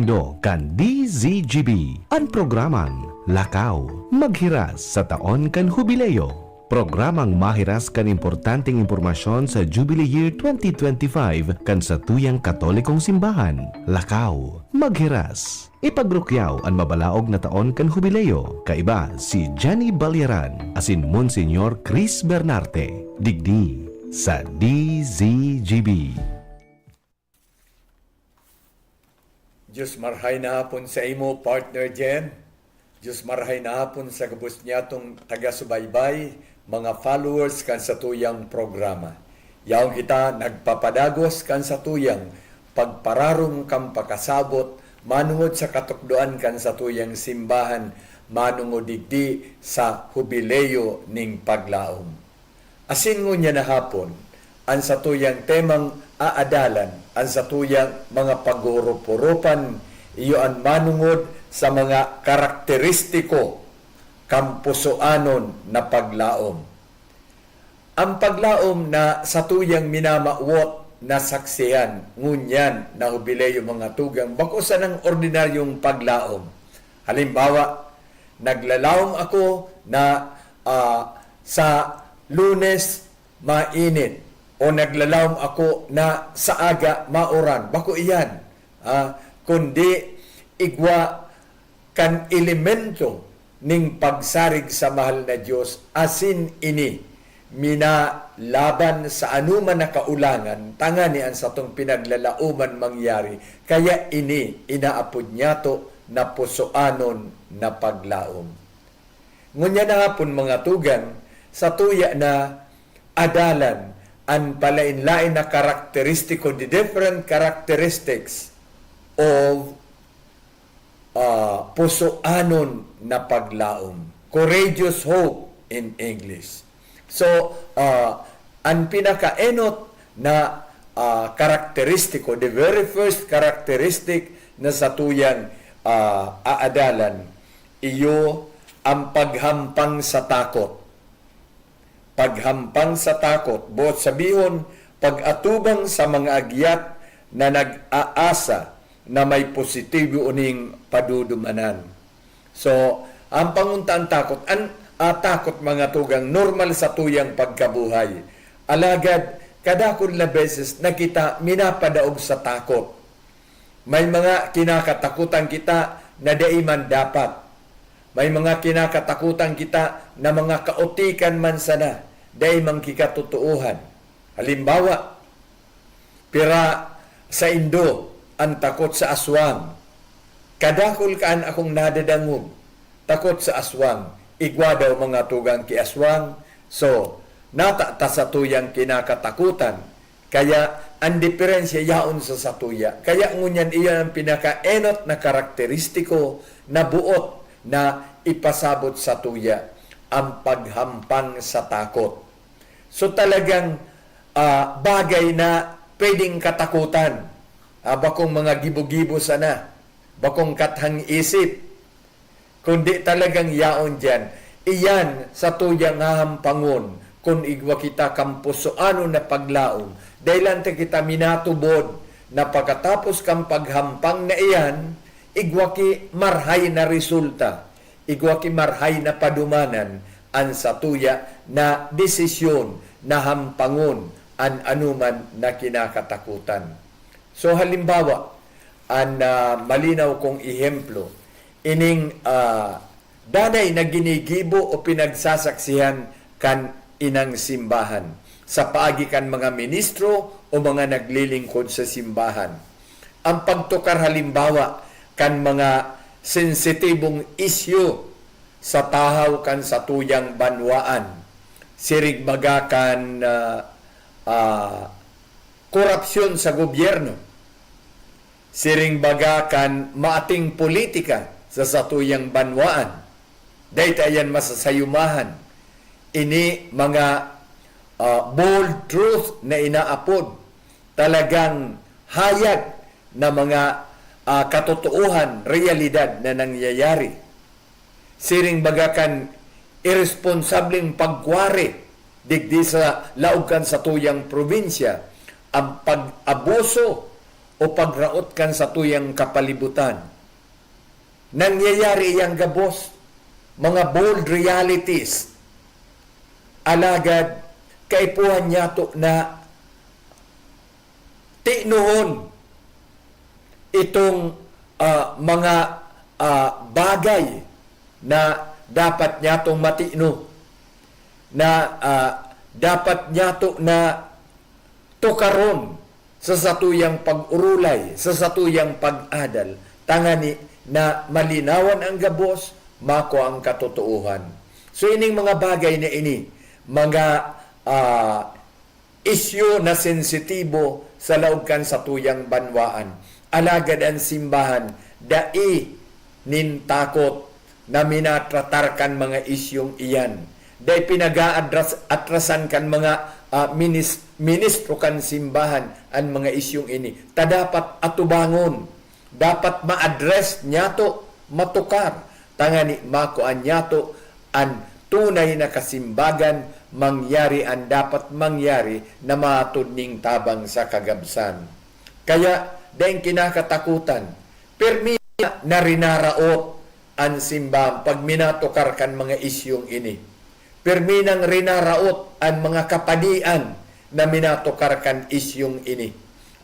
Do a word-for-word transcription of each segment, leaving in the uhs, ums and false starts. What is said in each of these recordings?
Kan D Z G B, an programang Lakaw, Maghiras sa Taon kan Hubileo. Programang mahiras kan importanteng impormasyon sa Jubilee Year twenty twenty-five kan satuyang Katolikong Simbahan. Lakaw, Maghiras. Ipagrukyaw an mabalaog na taon kan Hubileo, kaiba si Jenny Balyaran asin Monsignor Chris Bernarte, digdi sa D Z G B. Diyos marhay na hapon sa imo, partner Jen. Diyos marhay na hapon sa gabos niyatong taga-subaybay, mga followers kan satuyang programa. Yaon kita nagpapadagos kan satuyang pagpararom kan pakasabot manongod sa katukdoan kan satuyang simbahan, manongod digdi sa Hubileo ning Paglaom. Asin ngunyan na hapon, an satuyang temang aadalan, an satuyang mga paghurup-hurupan, iyo an manongod sa mga karakteristiko kan pusoanon na paglaom. An paglaom na satuyang minamawot na saksihan ngunyan na Hubileo, mga tugang, bako sanang ordinaryong paglaom. Halimbawa, naglalaom ako na, ah, sa Lunes mainit, o naglalaom ako na sa aga mauran. Bako iyan, ah, kundi igwa kan elemento ning pagsarig sa mahal na Dios, asin ini minalaban sa anoman na kaulangan, tangani an satong pinaglalaoman mangyari. Kaya ini inaapod niyato na pusoanon na paglaom. Ngunyan na hapon, mga tugang, satuya na adalan an palaen-laen na karakteristiko, the different characteristics of, ah, pusoanon na paglaom. Courageous hope in English. So, ah, an pinakaenot na, ah, karakteristiko, the very first characteristic na satuyang, ah, aadalan, iyo an paghampang sa takot. Paghampang sa takot, boot sabihon, pag-atubang sa mga agyat na nag-aasa na may positibo ning padudumanan. So, an pangunta an takot, an, ah, takot, mga tugang, normal satuyang pagkabuhay. Alagad, kadakul na beses na kita minapadaog sa takot. May mga kinakatakutan kita na dai man dapat. May mga kinakatakutan kita na mga kaotikan man sana, dai man kikatotoohan. Halimbawa, pira saindo an takot sa aswang? Kadakul kan akong nadadangog, takot sa aswang. Igwa daw, mga tugang, ki aswang. So, nata ta satuyang kinakatakutan. Kaya, an diferensya yaon sa satuya. Kaya ngunyan, iyan an pinakaenot na karakteristiko na boot na ipasabot satuya, an paghampang sa takot. So, talagang, ah, bagay na pwedeng katakutan. Ah, bakong mga gibo-gibo sana, bakong kathang isip, kundi talagang yaon diyan. Iyan satuyang hahampangon kun igwa kita kan pusoanon na paglaom. Dai lang ta kita minatubod na pakatapos kan paghampang na iyan, igwa ki marhay na resulta, igwa ki marhay na padumanan an satuya na desisyon na hampangon an anoman na kinakatakutan. So, halimbawa, an, ah, malinaw kong ehemplo, ining, ah, danay na ginigibo o pinagsasaksihan kan inang simbahan sa paagi kan mga ministro o mga naglilingkod sa simbahan. Ang pagtukar, halimbawa, kan mga sensitibong isyu sa tahaw kan satuyang banwaan, siring baga kan, ah, ah, korapsyon sa gobyerno, siring baga kan maating politika sa satuyang banwaan. Dai ta iyan masasayumahan. Ini mga, ah, bold truth na inaapod, talagang hayag na mga, ah, katotoohan, realidad na nangyayari. Siring baga kan iresponsableng pagwari digdi sa laog kan satuyang probinsya, ang pag-abuso o pagraot kan satuyang kapalibutan. Nangyayari iyang gabos, mga bold realities. Alagad kaipuhan niyato na tinuhon itong, ah, mga, ah, bagay na dapat niyatong matino, na, ah, dapat niyato na tukaron sa satuyang pag-orolay, sa satuyang pag-adal, tangani na malinawan ang gabos, makua ang katotoohan. So, ining mga bagay na ini, mga, ah, isyu na sensitibo sa laog kan satuyang banwaan. Alagad an simbahan dai nin takot na minatratar kan mga isyung iyan. Dai pinag-aatras-, atrasan kan mga, ah, minis-, ministro kan simbahan an mga isyung ini, ta dapat atubangon, dapat ma-address niyato, matukar, tangani makua niyato an tunay na kasimbagan, mangyari an dapat mangyari na matod ning tabang sa kagabsan. Kaya, daing kinakatakutan, pirmi na rinaraot an simbahan pag minatukar kan mga isyung ini. Pirmi nang rinaraot an mga kapadian na minatukar kan isyung ini.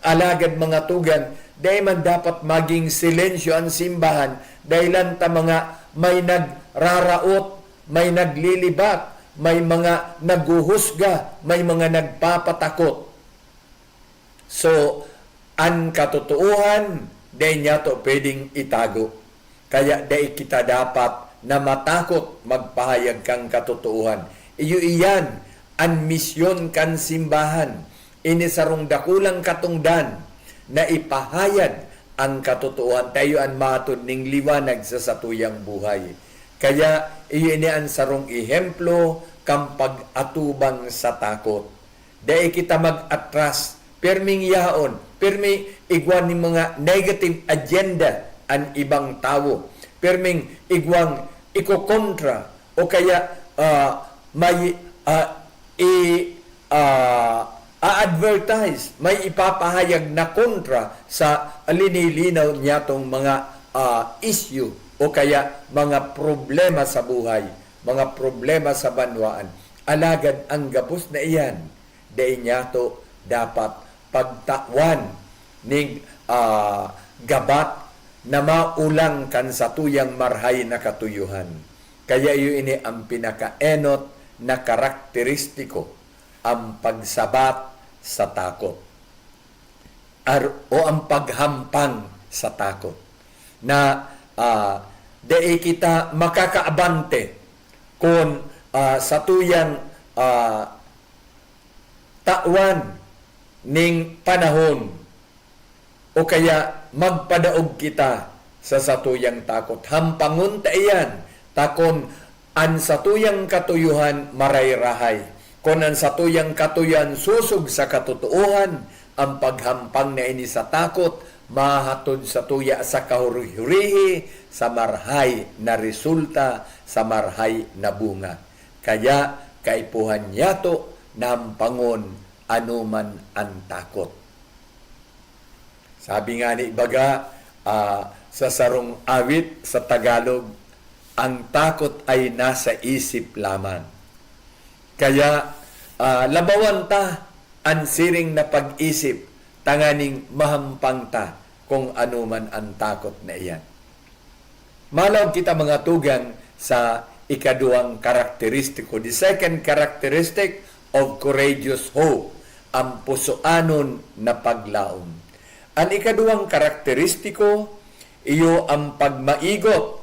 Alagad, mga tugang, dai man dapat maging silensyo an simbahan, dahilan ta mga may nagraraot, may naglilibat, may mga naghuhusga, may mga nagpapatakot. So, an katotoohan, dai niyato pwedeng itago. Kaya dai kita dapat na matakot magpahayag kan katotoohan. Iyo iyan an misyon kan simbahan. Ini sarong dakulang katongdan na ipahayag an katotoohan, ta iyo an matod ning liwanag sa satuyang buhay. Kaya, iyo ini an sarong ehemplo kan pag-atubang sa takot. Dai kita mag-atras, pirming yaon, pirmi igwa nin mga negative agenda an ibang tawo, pirming igwang ikokontra o kaya, ah, may, ah, i-, ah, a-advertise, may ipapahayag na kontra sa linilinaw niyatong mga, ah, isyu o kaya mga problema sa buhay, mga problema sa banwaan. Alagad an gabos na iyan, dai niyato dapat pagtawan ning, ah, gabat na maulang kan satuyang marhay na katuyohan. Kaya iyo ini an pinakaenot na karakteristiko, an pagsabat sa takot, ar-, o an paghampang sa takot, na, ah, dai kita makakaabante kun, ah, satuyang, ah, tawan ning panahon o kaya magpadaog kita sa satuyang takot. Hampangon ta iyan, ta kun an satuyang katuyohan marayrahay, kun an satuyang katuyohan sosog sa katotoohan, an paghampang na ini sa takot mahatod satuya sa kahuri-hurihi, sa marhay na resulta, sa marhay na bunga. Kaya, kaipuhan niyato na hampangon anoman an takot. Sabi nga ni baga, ah, sa sarong awit sa Tagalog, "Ang takot ay nasa isip lamang." Kaya, ah, labawan ta an siring na pag-isip tanganing mahampang ta kung anoman an takot na iyan. Malaog kita, mga tugang, sa ikaduwang karakteristiko, the second characteristic of courageous hope, ang pusoanon na paglaom. An ikaduwang karakteristiko, iyo an pagmaigot.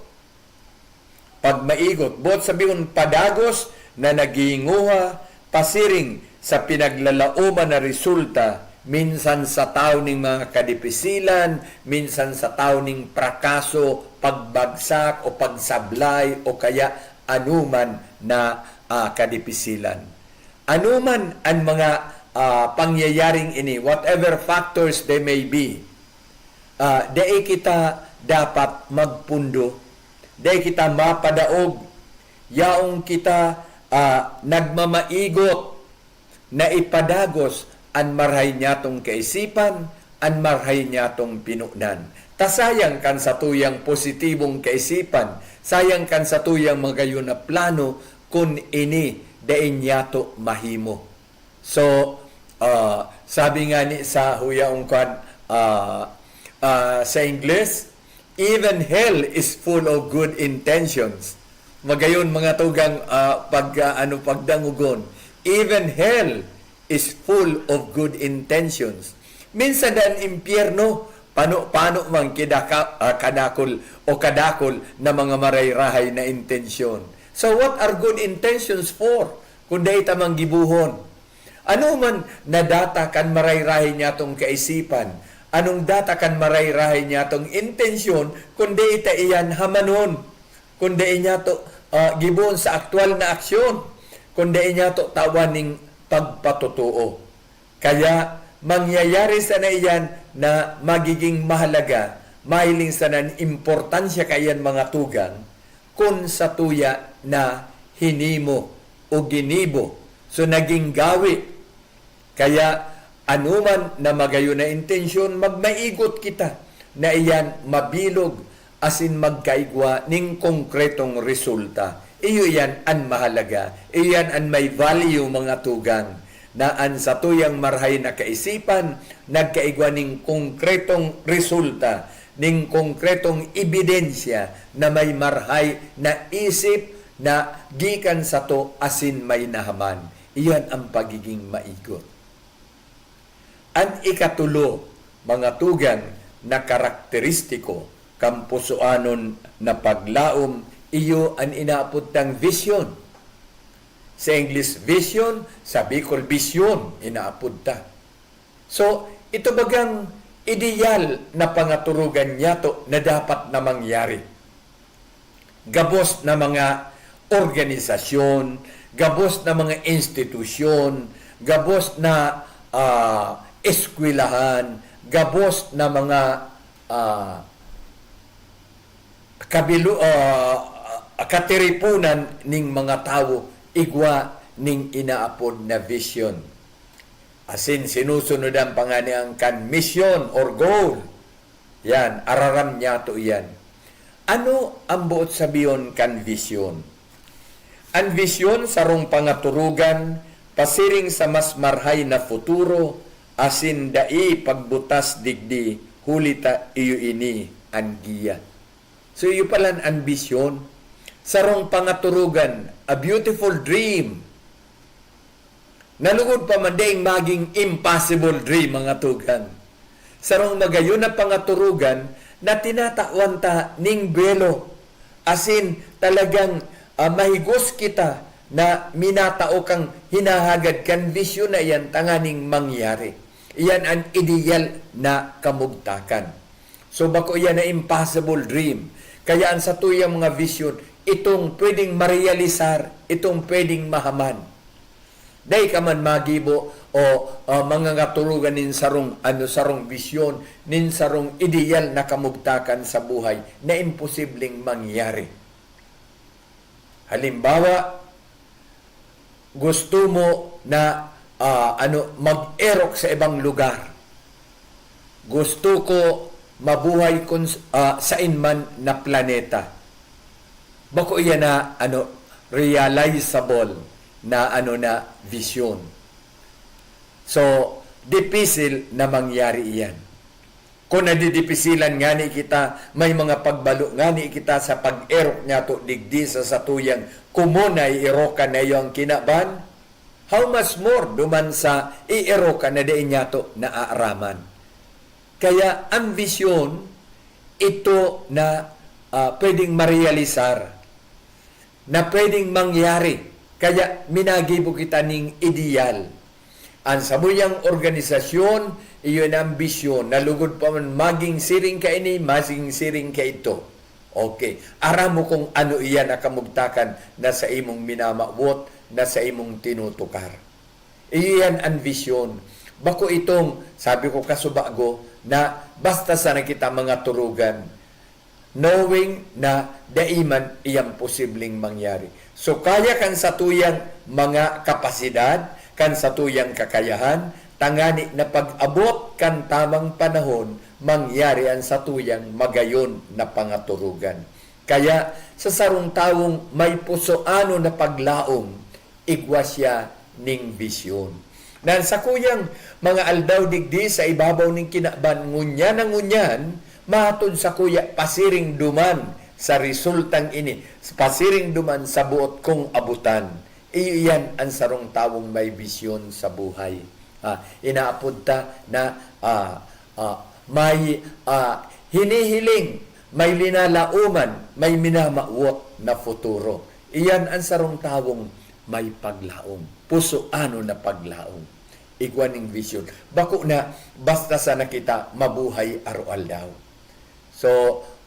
Pagmaigot, boot sabihon, padagos na naghinguha pasiring sa pinaglalaoman na resulta, minsan sa tawo ning mga kadipisilan, minsan sa tawo ning prakaso, pagbagsak o pagsablay o kaya anoman na, ah, kadipisilan. Anoman an mga, ah, pangyayaring ini, whatever factors they may be, ah, dai kita dapat magpundo, dai kita mapadaog, yaon kita, ah, nagmamaigot na ipadagos an marahay niyatong kaisipan, an marhay niyatong pinonan. Ta sayang kan satuyang positibong kaisipan, sayang kan satuyang magayon na plano kun ini dai niyato mahimo. So, ah, sabi nga ni sa huyaong kwan, ah, ah, sa Ingles, "Even hell is full of good intentions." Magayon, mga tugang, ah, pag, ah, ano, pagdangogon, "Even hell is full of good intentions." Minsan, ang impyerno, pano-pano man kidaka-, ah, kadakol o kadakol na mga marayrahay na intensyon. So, what are good intentions for kung dai ta man gibohon? Ano man na data kan marayrahay niyatong kaisipan? Anong data kan marayrahay niyatong intensyon kung dai ta iyan hamanon? Kung dai niyato, ah, gibohon sa aktuwal na aksyon? Kung dai niyato tawan ning pagpatotoo? Kaya, mangyayari sana iyan na magiging mahalaga, mahiling sana nin importansya kaiyan, mga tugang, kun satuya na hinimo o ginibo. So, naging gawi. Kaya, anoman na magayon na intensyon, magmaigot kita na iyan mabilog asin magkaigwa ning konkretong resulta. Iyo iyan an mahalaga. Iyo iyan an may value, mga tugang, na an satuyang marhay na kaisipan nagkaigwa ning konkretong resulta, ning konkretong ebidensya na may marhay na isip na gikan sato asin may nahaman. Iyan ang pagiging maigot. An ikatulo, mga tugang, na karakteristiko kan pusoanon na paglaom iyo an inaapod tang vision. Sa English, vision, sa Bicol, bisyon, inaapod ta. So, ito bagang ideal na pangaturugan niyato na dapat na mangyari? Gabos na mga organisasyon, gabos na mga institusyon, gabos na, ah, eskwelahan, gabos na mga, ah, kabilu-, ah, katiriponan ning mga tawo igwa ning inaapod na vision. Asin sinusunodan pa ngani an kan mission or goal. Yan, araram niyato iyan. Ano an boot sabihon kan vision? An vision sarong pangaturugan pasiring sa mas marhay na futuro asin dai pagbutas digdi, huli ta iyo ini an giya. So, iyo palan an vision, sarong pangaturugan, a beautiful dream. Nalugod pa man daing maging impossible dream, mga tugang. Sarong magayon na pangaturugan na tinatawan ta ning buwelo. Asin, talagang, ah, mahigos kita na minatao kang hinahagad kan bisyon na iyan tanganing mangyari. Iyan an ideyal na kamugtakan. So, bako iyan na impossible dream. Kaya an satuyang mga bisyon, itong pwedeng marealisar, itong pwedeng mahaman. Dai ka man magibo o, ah, mangangaturugan nin sarong, ano, sarong bisyon, nin sarong ideyal na kamugtakan sa buhay na imposibleng mangyari. Halimbawa, gusto mo na, ah, ano, mag-erok sa ibang lugar. Gusto ko mabuhay kun s-, ah, sain man na planeta. Bako iyan na, ano, realizable na, ano, na vision. So, dipisil na mangyari iyan. Kun nadidipisilan ngani kita, may mga pagbalo ngani kita sa pag-erok niyato digdi sa satuyang komon na ierokan na iyo an kinaban, how much more duman sa ierokan na dai niyato naaaraman? Kaya ang vision, ito na, ah, pwedeng marealisar, na pwedeng mangyari. Kaya minagibo kita ning ideyal. An samuyang organisasyon, iyo na an bisyon, na lugod pa man maging siring kaini, maging siring kaidto. Okay. Aram mo kung ano iyan na kamugtakan na sa imong minamawot, na sa imong tinutukar. Iyo iyan an bisyon. Bako itong, sabi ko kasubago, na basta sana kita mga turugan, knowing na dai man iyan posibleng mangyari. So, kaya kan satuyang mga kapasidad, kan satuyang kakayahan, tangani na pag-abot kan tamang panahon, mangyari an satuyang magayon na pangaturugan. Kaya, sa sarong tawong may pusoanon na paglaom, igwa siya ning bisyon. Na an sakuyang mga aldaw digdi sa ibabaw ning kinaban, ngunyan na ngunyan, matod sakuya pasiring duman sa resultang ini, pasiring duman sa boot kong abutan. Iyo iyan an sarong tawong may bisyon sa buhay. Ah, inaapod ta na, ah, ah, may, ah, hinihiling, may linalaoman, may minamawot na futuro. Iyan an sarong tawong may paglaom, pusoanon na paglaom. Igwa ning bisyon. Bako na basta sana kita mabuhay aroaldaw. So,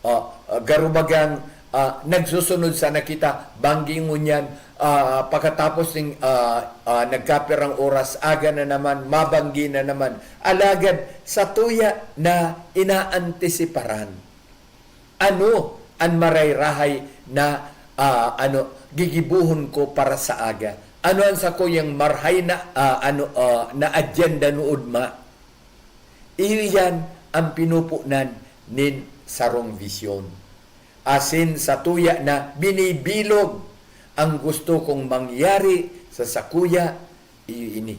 ah, ah, garo bagang, ah, nagsusunod sana kita, banggi ngunyan, ah, pagkatapos ning, ah, ah, nagkapirang oras, aga na naman, mabanggi na naman. Alagad satuya na inaantisiparan. Ano an marayrahay na, ah, ano, gigibohon ko para sa aga? Ano an sakuyang marhay na, ah, ano, ah, na adyenda nood ma? Iyo iyan an pinupunan nin sarong bisyon. Asin satuya na binibilog ang gusto kong mangyari sa sakuya, iyo ini.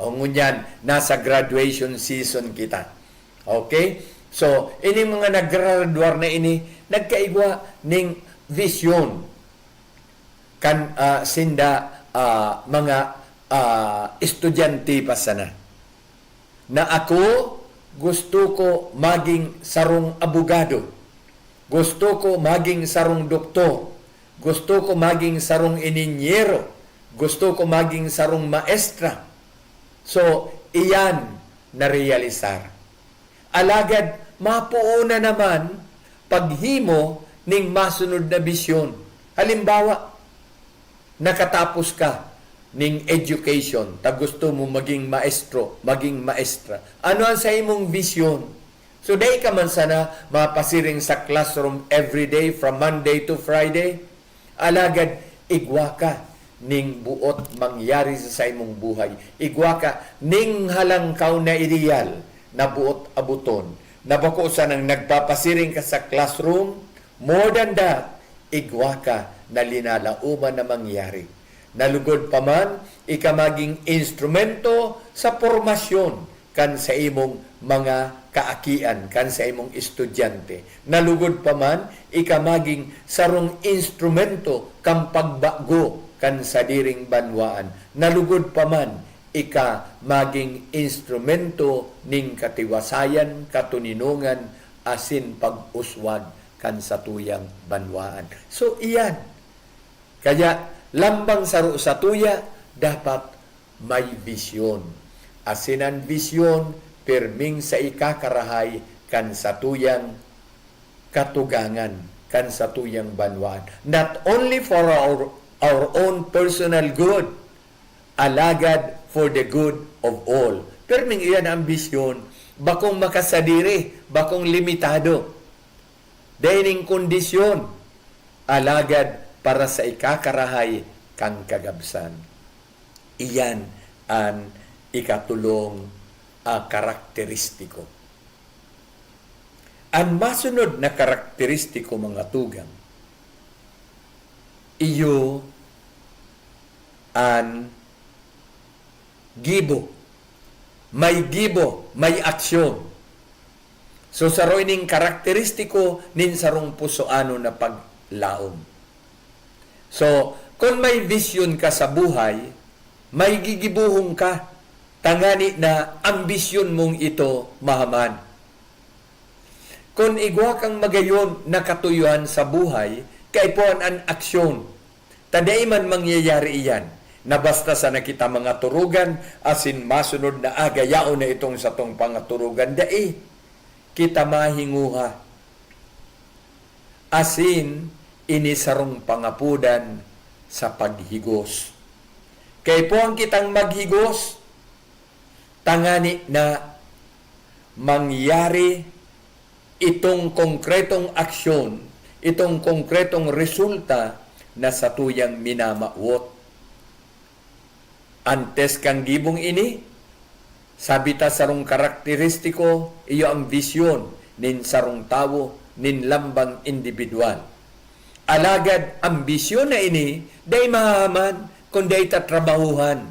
O ngunyan, nasa graduation season kita. Okay? So, ining mga naggraduar na ini, nagkaigwa ning vision kan, ah, sinda, ah, mga, ah, estudyante pa sana. Na ako, gusto ko maging sarong abogado. Gusto ko maging sarong doktor. Gusto ko maging sarong ininyero. Gusto ko maging sarong maestra. So, iyan narealisar. Alagad, mapoon na naman paghimo ning masunod na bisyon. Halimbawa, nakatapos ka ning education, ta gusto mo maging maestro, maging maestra. Ano an saimong bisyon? So, dai ka man sana mapasiring sa classroom every day from Monday to Friday. Alagad igwa ka ning buot mangyari sa saimong buhay. Igwa ka ning halangkaw na ideal na buot abuton, na bako sanang nagpapasiring ka sa classroom. More than that, igwa ka na linalaoman na mangyari. Nalugod pa man, ika maging instrumento sa pormasyon kan saimong mga kaakian, kan saimong estudyante. Nalugod pa man, ika maging sarong instrumento kan pagbago kan sadiring banwaan. Nalugod pa man, ika maging instrumento ning katiwasayan, katoninongan, asin pag-uswag kan satuyang banwaan. So, iyan. Kaya, lambang saro satuya, dapat may bisyon. Asin an bisyon, pirming sa ikakarahay kan satuyang katugangan, kan satuyang banwaan. Not only for our, our own personal good, alagad for the good of all. Pirming iyan an bisyon, bakong makasadiri, bakong limitado. Dai ning kondisyon, alagad para sa ikakarahay kan kagabsan. Iyan an ikatolong, ah, karakteristiko. An masunod na karakteristiko, mga tugang, iyo an gibo. May gibo, may aksyon. So, saro ining karakteristiko nin sarong pusoanon na paglaom. So, kun may bisyon ka sa buhay, may gigibohon ka, tangani na an bisyon mong ito mahaman. Kun igwa kang magayon na katuyohan sa buhay, kaipuhan an aksyon. Ta dai man mangyayari iyan na basta sana kita mga turugan asin masunod na, "Ah, gayaon na itong satong pangaturugan." Dai. Kita mahinguha. Asin ini sarong pangapodan sa paghigos. Kaipuhan kitang maghigos, tangani na mangyari itong konkretong aksyon, itong konkretong resulta na satuyang minamawot. Antes kan gibong ini, Sabi ta, sarong karakteristiko, iyo an bisyon nin sarong tawo, nin lambang indibidwal. Alagad an bisyon na ini dai mahahaman kun dai ta trabahuhan.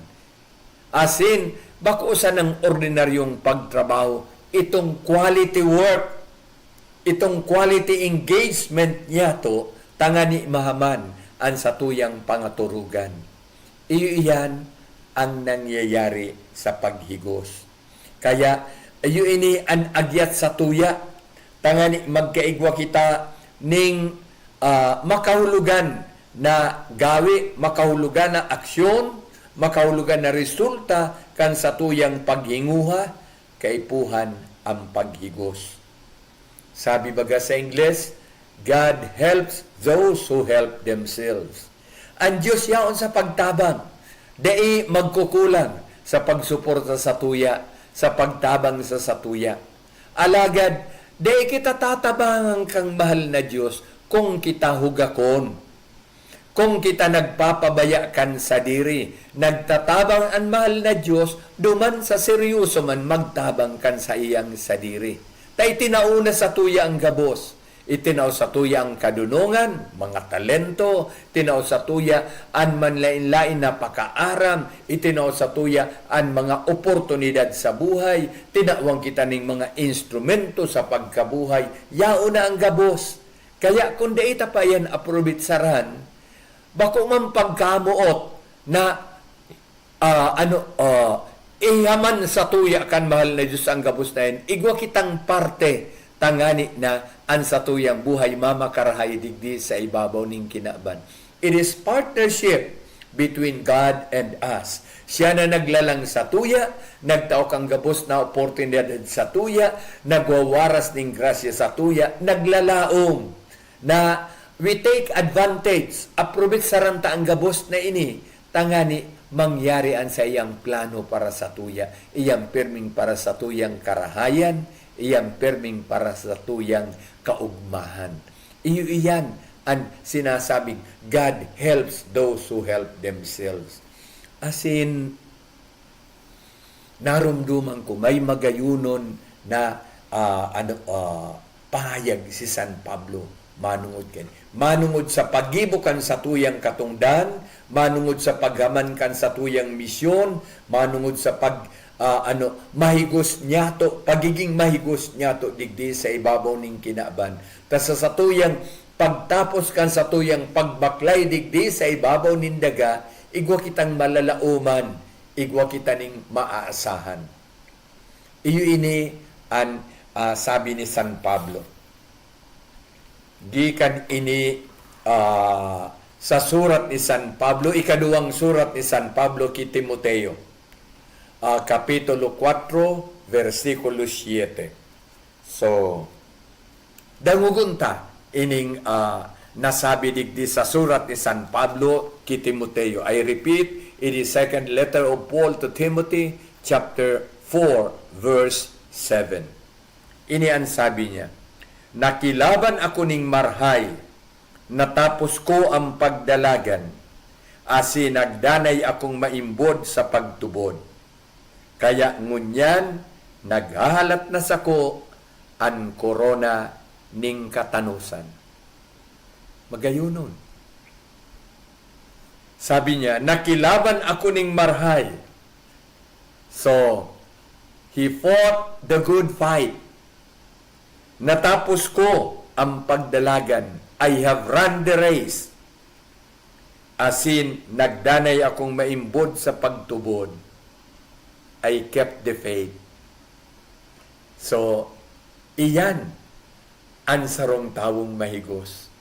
Asin, bako sanang ordinaryong pagtrabaho, itong quality work, itong quality engagement niyato, tangani mahaman an satuyang pangaturugan. Iyo iyan ang nangyayari sa paghigos. Kaya, iyo ini an agyat satuya, tangani magkaigwa kita ning, ah, makahulogan na gawe, makahulogan na aksyon, makahulogan na resulta kan satuyang paghinguha, kaipuhan an paghigos. Sabi baga sa Ingles, "God helps those who help themselves." An Dios yaon sa pagtabang, dai magkukulang sa pagsuporta satuya, sa pagtabang sa satuya. Alagad, dai kita tatabangan kan mahal na Dios kung kita hugakon. Kung kita nagpapabaya kan sadiri, nagtatabang an mahal na Dios duman sa seryoso man magtabang kan saiyang sadiri. Ta itinao na satuya an gabos, itinao satuya an kadunongan, mga talento, itinao satuya an manlaen-laen na pakaaram, itinao satuya an mga oportunidad sa buhay, tinawan kita nin mga instrumento sa pagkabuhay, yaon na an gabos. Kaya kun dai ta pa iyan aprobetsaran, bako man pagkamoot na, ah, ano, ah, ihaman satuya kan mahal na Dios an gabos na yan. Igwa kitang parte, tangani na an satuyang buhay mamakarahay digdi sa ibabaw nin kinaban. It is partnership between God and us. Siya na naglalang satuya, nagtao kan gabos na oportunidad satuya, nagwawaras nin grasya satuya, naglalaom na we take advantage, aprobetsaran ta an gabos na ini, tangani mangyari an saiyang plano para satuya, iyan pirming para satuyang karahayan, iyan pirming para satuyang kaugmahan. Iyo iyan an sinasabing, "God helps those who help themselves." Asin, naromdoman ko, may magayonon na, ah, ano, ah, pahayag si San Pablo manongod kani. Manongod sa paggibo kan satuyang katongdan, manongod sa paghaman kan satuyang misyon, manongod sa pag, ah, ano, mahigos niyato, pagiging mahigos niyato digdi sa ibabaw nin kinaban. Ta sa satuyang pagtapos kan satuyang pagbaklay digdi sa ibabaw nin daga, igwa kitang malalaoman, igwa kita ning maaasahan. Iyo ini an, ah, sabi ni San Pablo. Gikan ini, ah, sa surat ni San Pablo, ikaduwang surat ni San Pablo ki Timoteo, ah, Kapitulo kuwatro, bersikulo siyete. So, dangogon ta ining, ah, nasabi digdi sa surat ni San Pablo ki Timoteo. I repeat, it is second letter of Paul to Timothy, chapter four, verse seven. Ini an sabi niya, "Nakilaban ako ning marhay, natapos ko an pagdalagan, asin nagdanay akong maimbod sa pagtubod. Kaya ngunyan, naghahalat na sako an korona nin katanosan." Magayonon. Sabi niya, "Nakilaban ako ning marhay." So, he fought the good fight. "Natapos ko ang pagdalagan." I have run the race. Asin, nagdanay akong maimbod sa pagtubod. I kept the faith. So, iyan an sarong tawong mahigos.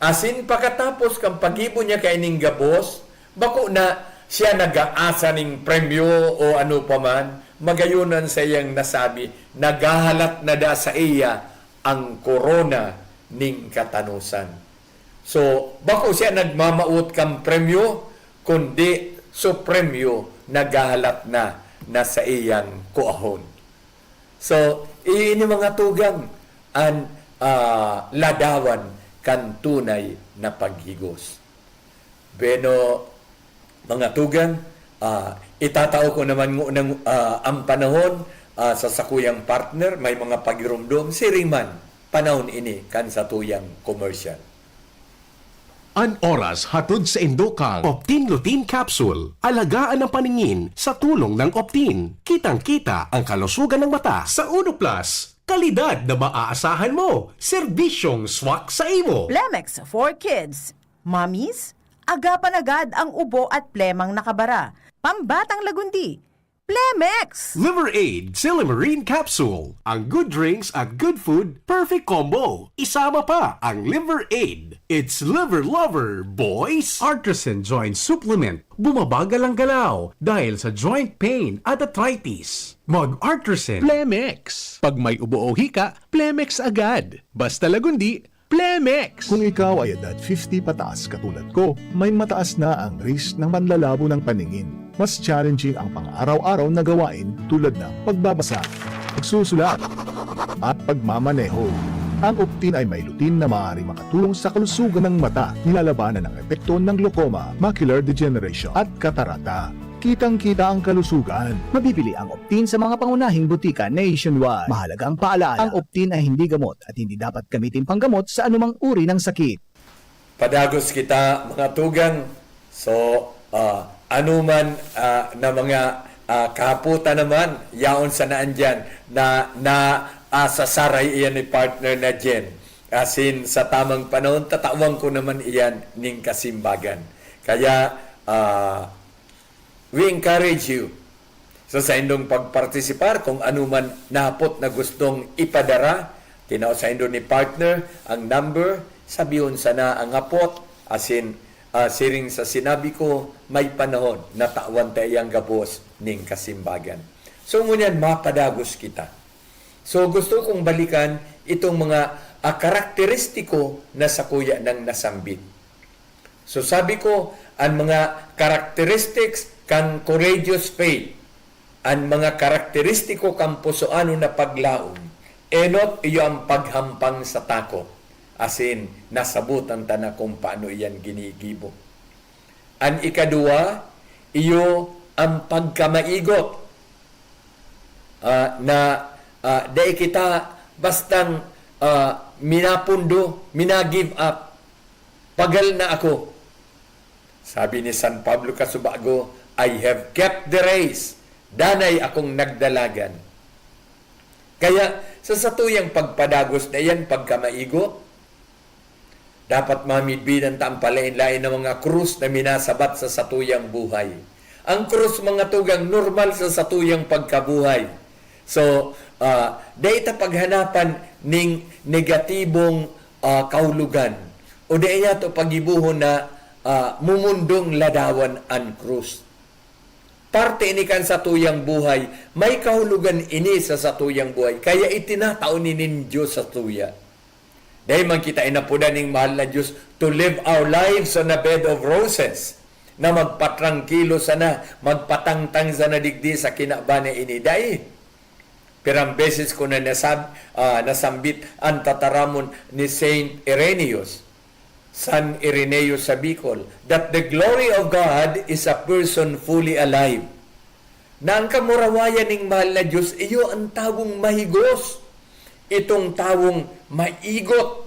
Asin pakatapos kan paggibo niya kaining gabos, bako na siya nag-aasa ning premyo o ano pa man, magayon an saiyang nasabi, naghahalat na daa saiya ang korona nin katanosan. So, bako siya nagmamawot kan premyo, kundi su premyo naghahalat na na saiyang kuahon. So, i-, ini mga tugang an, ah, ladawan kan tunay na paghigos. Bueno, mga tugang, Ah, itatao ko naman ngunang, ah, ang panahon, ah, sa sakuyang partner, may mga pagirumdom, siring man, panahon ini kan satuyang commercial. An oras hatod sa indo kang Optin Lutein Capsule. Alagaan ang paningin sa tulong ng Optin. Kitang-kita ang kalusugan ng mata. Sa Uno Plus, kalidad na maaasahan mo. Serbisyong swak sa imo. Plemex for Kids. Mommies, agapan agad ang ubo at plemang nakabara. Pambatang lagundi. Plemex! Liver Aid Silimarine Capsule. Ang good drinks at good food, perfect combo. Isama pa ang Liver Aid. It's Liver Lover, boys! Artisan Joint Supplement. Bumabagal ang galaw dahil sa joint pain at arthritis. Mag-Artisan. Plemex. Pag may ubo o hika, Plemex agad. Basta lagundi, Plemex! Kung ikaw ay edad fifty pataas katulad ko, may mataas na ang risk ng panlalabo ng paningin. Mas challenging ang pang-araw-araw na gawain tulad ng pagbabasa, pagsusulat, at pagmamaneho. Ang Optin ay may lutein na maaaring makatulong sa kalusugan ng mata, nilalabanan ang epekto ng glaucoma, macular degeneration, at katarata. Kitang-kita ang kalusugan. Mabibili ang Optin sa mga pangunahing butika nationwide. Mahalagang paalaala, ang Optin ay hindi gamot at hindi dapat gamitin panggamot sa anumang uri ng sakit. Padagos kita, mga tugang. So, ah, anuman, ah, na mga, ah, kahaputan naman, yaon sana andyan na, na, ah, sasaray iyan ni partner na Jen. Asin sa tamang panahon, tatawan ko naman iyan ning kasimbagan. Kaya, ah, we encourage you sa saindong pagpartisipar kung anuman nahapot na gustong ipadara. Tinao saindo ni partner ang number, sabihon sana ang hapot, asin, ah, siring sa sinabi ko, may panahon na tawan ta iyang gabos ning kasimbagan. So, ngunyan, mapadagos kita. So, gusto kong balikan itong mga, ah, karakteristiko na sakuya nang nasambit. So, sabi ko, an mga characteristics kan courageous faith, an mga karakteristiko kan pusoanon na paglaom, enot iyo an paghampang sa takot, asin nasabotan ta na kun paano iyan ginigibo. An ikaduwa, iyo an pagkamaigot, ah, na, ah, dai kita bastang, ah, minapundo, mina-give up. Pagal na ako. Sabi ni San Pablo Kasubago, "I have kept the race. Danay akong nagdalagan." Kaya, sa satuyang pagpadagos na iyan, pagkamaigot, dapat mamidbidan ta ang palain-lain na mga krus na minasabat sa satuyang buhay. Ang krus, mga tugang, normal sa satuyang pagkabuhay. So, ah, dai ta paghanapan ning negatibong, ah, kahulogan. O dai niya to pagibohon na, ah, mumundong ladawan an krus. Parte ini kan satuyang buhay. May kahulogan ini sa satuyang buhay. Kaya itinatao ini nin Diyos sa tuya. Dai man kita inapodan ning mahal na Diyos to live our lives on a bed of roses, na magpatrangkilo sana, magpatangtang sana digdi sa kinaban na ini. Dai. Pirang beses ko na nasab-, ah, nasambit an tataramon ni Saint Irenaeus, San Ireneo sa Bicol, that the glory of God is a person fully alive. Na ang kamurawayan ning mahal na Diyos, iyo an tawong mahigos. Itong tawong maigot,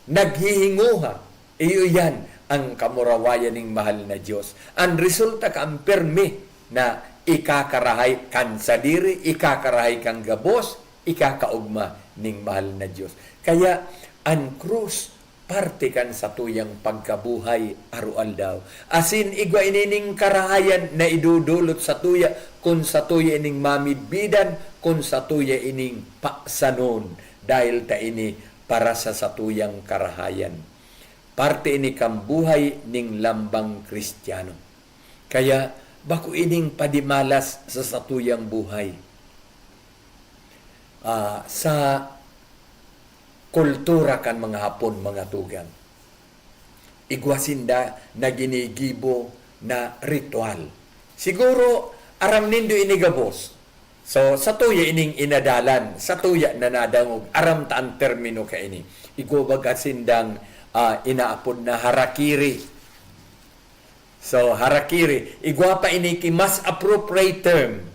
naghihinguha, iyo yan ang kamurawayan ning mahal na Diyos. Ang resulta ka, ang permi na ikakarahay kan sadiri, ikakarahay kang gabos, ikakaogma ning mahal na Diyos. Kaya, ang krus, parte kan satuyang pagkabuhay aroaldaw. Asin igwa ini ning karahayan na idodolot satuya, kun satuya ining mamidbidan, kun satuya ining paksanon, dahil ta ini para sa satuyang karahayan. Parte ini kan buhay ning lambang Kristiyano. Kaya, bako ining padimalas sa satuyang buhay. Ah, sa kultura kan mga Hapon, mga tugang, igwa sinda na ginigibo na ritual. Siguro, aram nindo ini gabos. So, satuya ining inadalan, satuya na nadangog, aram ta an termino kaini. Igwa baga sindang, ah, inaapod na harakiri. So, harakiri, igwa pa ini ki mas appropriate term.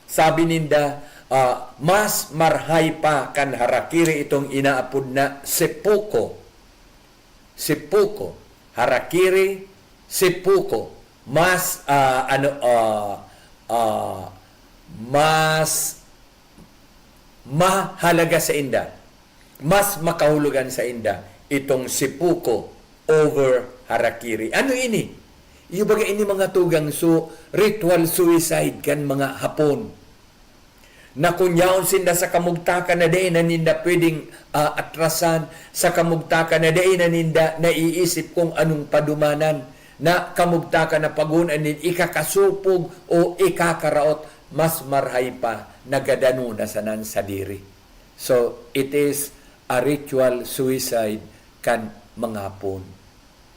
Sabi ninda, ah, mas marhay pa kan harakiri itong inaapod na seppuku. Seppuku. Harakiri, seppuku. Mas, ah, ano, ah, ah, mas mahalaga sa inda, mas makahulugan sa inda itong seppuku over harakiri. Ano ini? Iyo baga ini mga tugang su-, ritual suicide kan mga Hapon, na kun yaon sinda sa kamugtakan na dai na ninda pwedeng, ah, atrasan, sa kamugtakan na dai na ninda naiisip kung anong padumanan, na kamugtakan na pag-oon nin ikakasupog o ikakaraot, mas marhay pa, nagadano na sana an sadiri. So, it is a ritual suicide kan mga Hapon.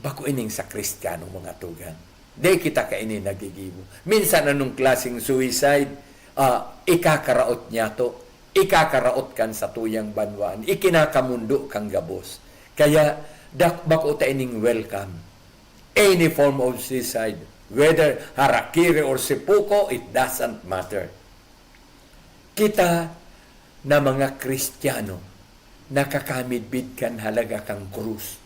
Bako ining sa Kristiyano, mga tugang. Dai kita kaini nagigibo. Minsan, anong klaseng suicide? Ah, ikakaraot niyato, ikakaraot kan satuyang banwaan, ikinakamondo kan gabos. Kaya, dak-, bako ta ining welcome. Any form of suicide, whether harakiri or seppuku, it doesn't matter. Kita na mga Kristiyano, nakakamidbid kan halaga kan krus.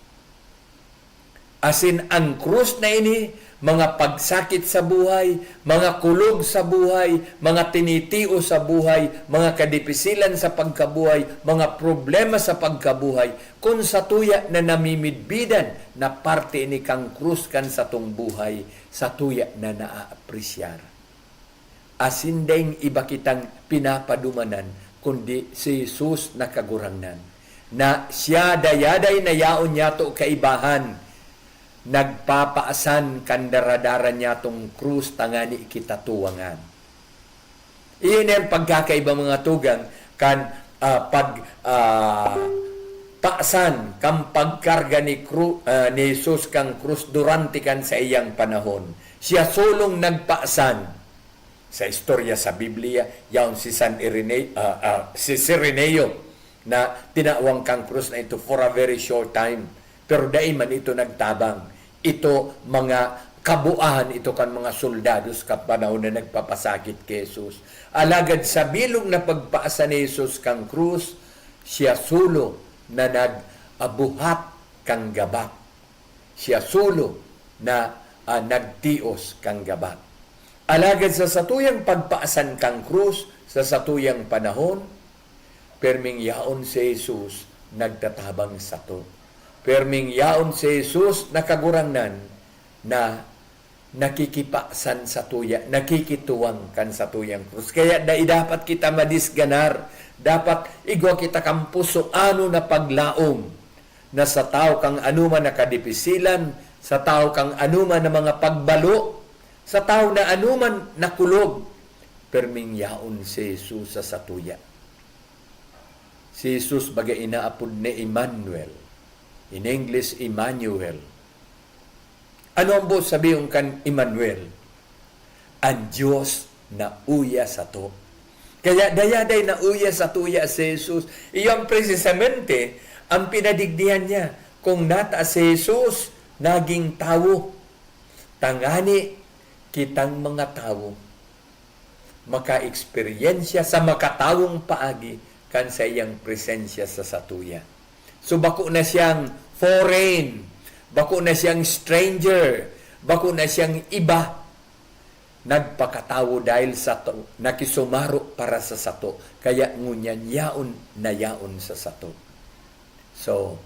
Asin ang krus na ini, mga pagsakit sa buhay, mga kulog sa buhay, mga tinitios sa buhay, mga kadipisilan sa pagkabuhay, mga problema sa pagkabuhay, kun satuya na namimidbidan na parte ini kan krus kan satong buhay, satuya na naaapresyar. Asin daing iba kitang pinapadumanan, kundi si Jesus na Kagurangnan, na siya dayaday na yaon niyato kaibahan, nagpapaasan kan daradara niyatong krus tangani kita tuwangan. Iyon ang pagkakaiba, mga tugang, kan, ah, pag, ah, paasan kan pagkarga ni kru-, ah, ni Jesus kan krus durante kan saiyang panahon. Siya solong nagpaasan. Sa istorya sa Biblia, yaon si San Irene-, ah, ah, si Cireneo na tinawang kan krus na ito for a very short time. Pero dai man ito nagtabang. Ito mga kabuahan ito kan mga soldados kan panahon na nagpapasakit ki Jesus. Alagad sa bilog na pagpaasa ni Jesus kan krus, siya solo na nag-abuhat kan gabak. Siya solo na, ah, nagtios kan gabak. Alagad sa satuyang pagpaasan kan krus sa satuyang panahon, perming yaon si Jesus nagtatabang sato. Perming yaon si Jesus na Kagurangnan na nakikipasan satuya, nakikituwang kan satuyang krus. Kaya dai dapat kita madisganar. Dapat igwa kita kan pusoanon na paglaom na sa tawo kan anoman na kadipisilan, sa tawo kan anoman na mga pagbalo, sa tawo na anoman na kulog, perming yaon si Jesus sa satuya. Si Jesus baga inaapod ni Emmanuel. In English, Emmanuel. Ano ang boot sabihon kan Emmanuel? Ang Diyos nauya sato. Kaya dayaday nauya satuya si Jesus. Iyan presisamente ang pinadigdihan niya. Kung nata si Jesus, naging tawo. Tangani kitang mga tawo makaeksperyensya sa makatawong paagi kan saiyang presensya sa satuya. So, bako na siyang foreign, bako na siyang stranger, bako na siyang iba. Nagpakatawo dahil sato, nakisumaro para sa sato, kaya ngunyan yaon na yaon sa sato. So,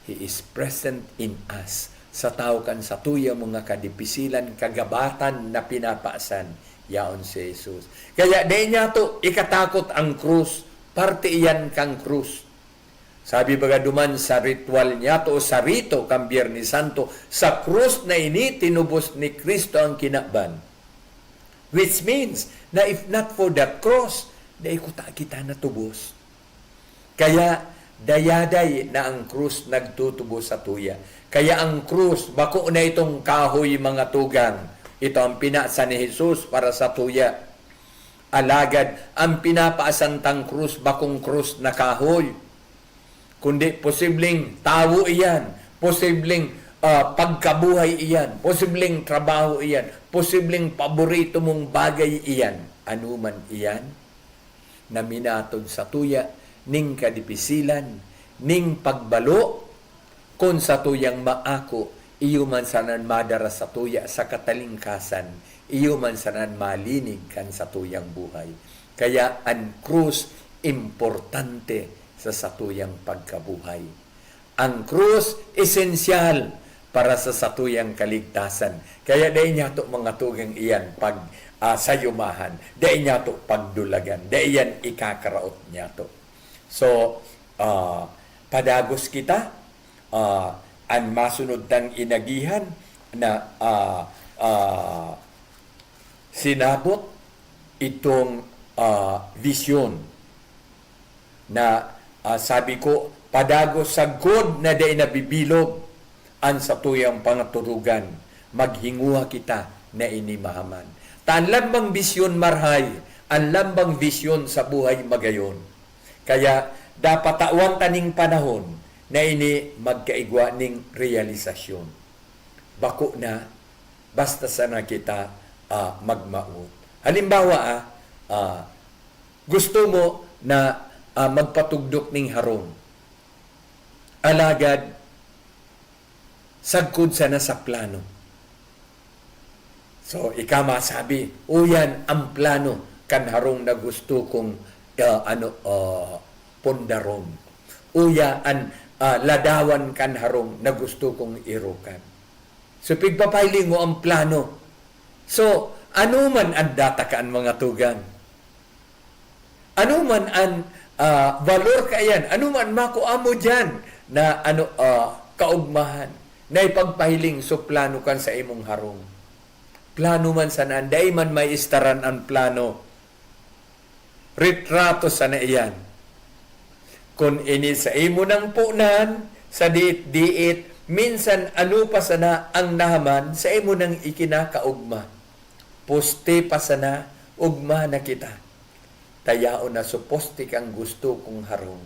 He is present in us. Sa tawo kan satuyang mga kadipisilan, kagabatan na pinapaasan, yaon si Jesus. Kaya dai niyato ikatakot ang krus, parte iyan kan krus. Sabi baga duman sa ritual niyato o sa rito kan Biyernes Santo, sa krus na ini tinubos ni Cristo ang kinaban. Which means na if not for the cross, dai kuta kita natubos. Kaya dayaday na ang krus nagtutubos satuya. Kaya ang krus, bako na itong kahoy, mga tugang. Ito ang pinasa ni Jesus para satuya. Alagad, ang pinapaasan tang krus, bakong krus na kahoy. Kundi posibleng tawo iyan, posibleng, ah, pagkabuhay iyan, posibleng trabaho iyan, posibleng paborito mong bagay iyan, anuman iyan, na minatod satuya ning kadipisilan, ning pagbalo, kun satuyang maako, iyo man sanan madara satuya sa katalingkasan, iyo man sanan malinig kan satuyang buhay. Kaya an krus importante sa satuyang pagkabuhay. Ang krus, esensyal para sa satuyang kaligtasan. Kaya dai niyato mga tugang iyan pag, ah, sayumahan, dai niyato pagdulagan, dai iyan ikakaraot niyato. So, ah, padagos kita, ah, an masunod tang inagihan na, ah, ah, sinabot itong, ah, vision na, ah, sabi ko, padagos sagkod na dai nabibilog an satuyang pangaturugan, maghinguha kita na ini mahaman. Ta an lambang bisyon marhay, an lambang bisyon sa buhay magayon. Kaya dapat tawan ta ning panahon na ini magkaigwa ning realisasyon. Bako na, basta sana kita, ah, magmaot. Halimbawa, ah, ah, gusto mo na, ah, magpatugdok ning harong. Alagad, sagkod sana sa plano. So, ika masabi, "Uyan ang plano kan harong na gusto kong, ah, ano, ah, pundaron. Uya an, ah, ladawan kan harong na gusto kong irokan." So, pigpapahiling mo ang plano. So, ano man ang data kan mga tugang? Ano man an, ah, valor kaiyan, ano man makua mo diyan na ano, ah, kaugmahan na ipagpahiling so plano kan sa imong harong. Plano man sana, dai man maistaran an plano. Retrato sana iyan. Kun ini sa imo nang punan, sa diit-diit, minsan ano pa sana ang nahaman sa imo nang ikinakaugma. Poste pa sana, ugma na kita. Tayaon na suposte kang gusto kong harong.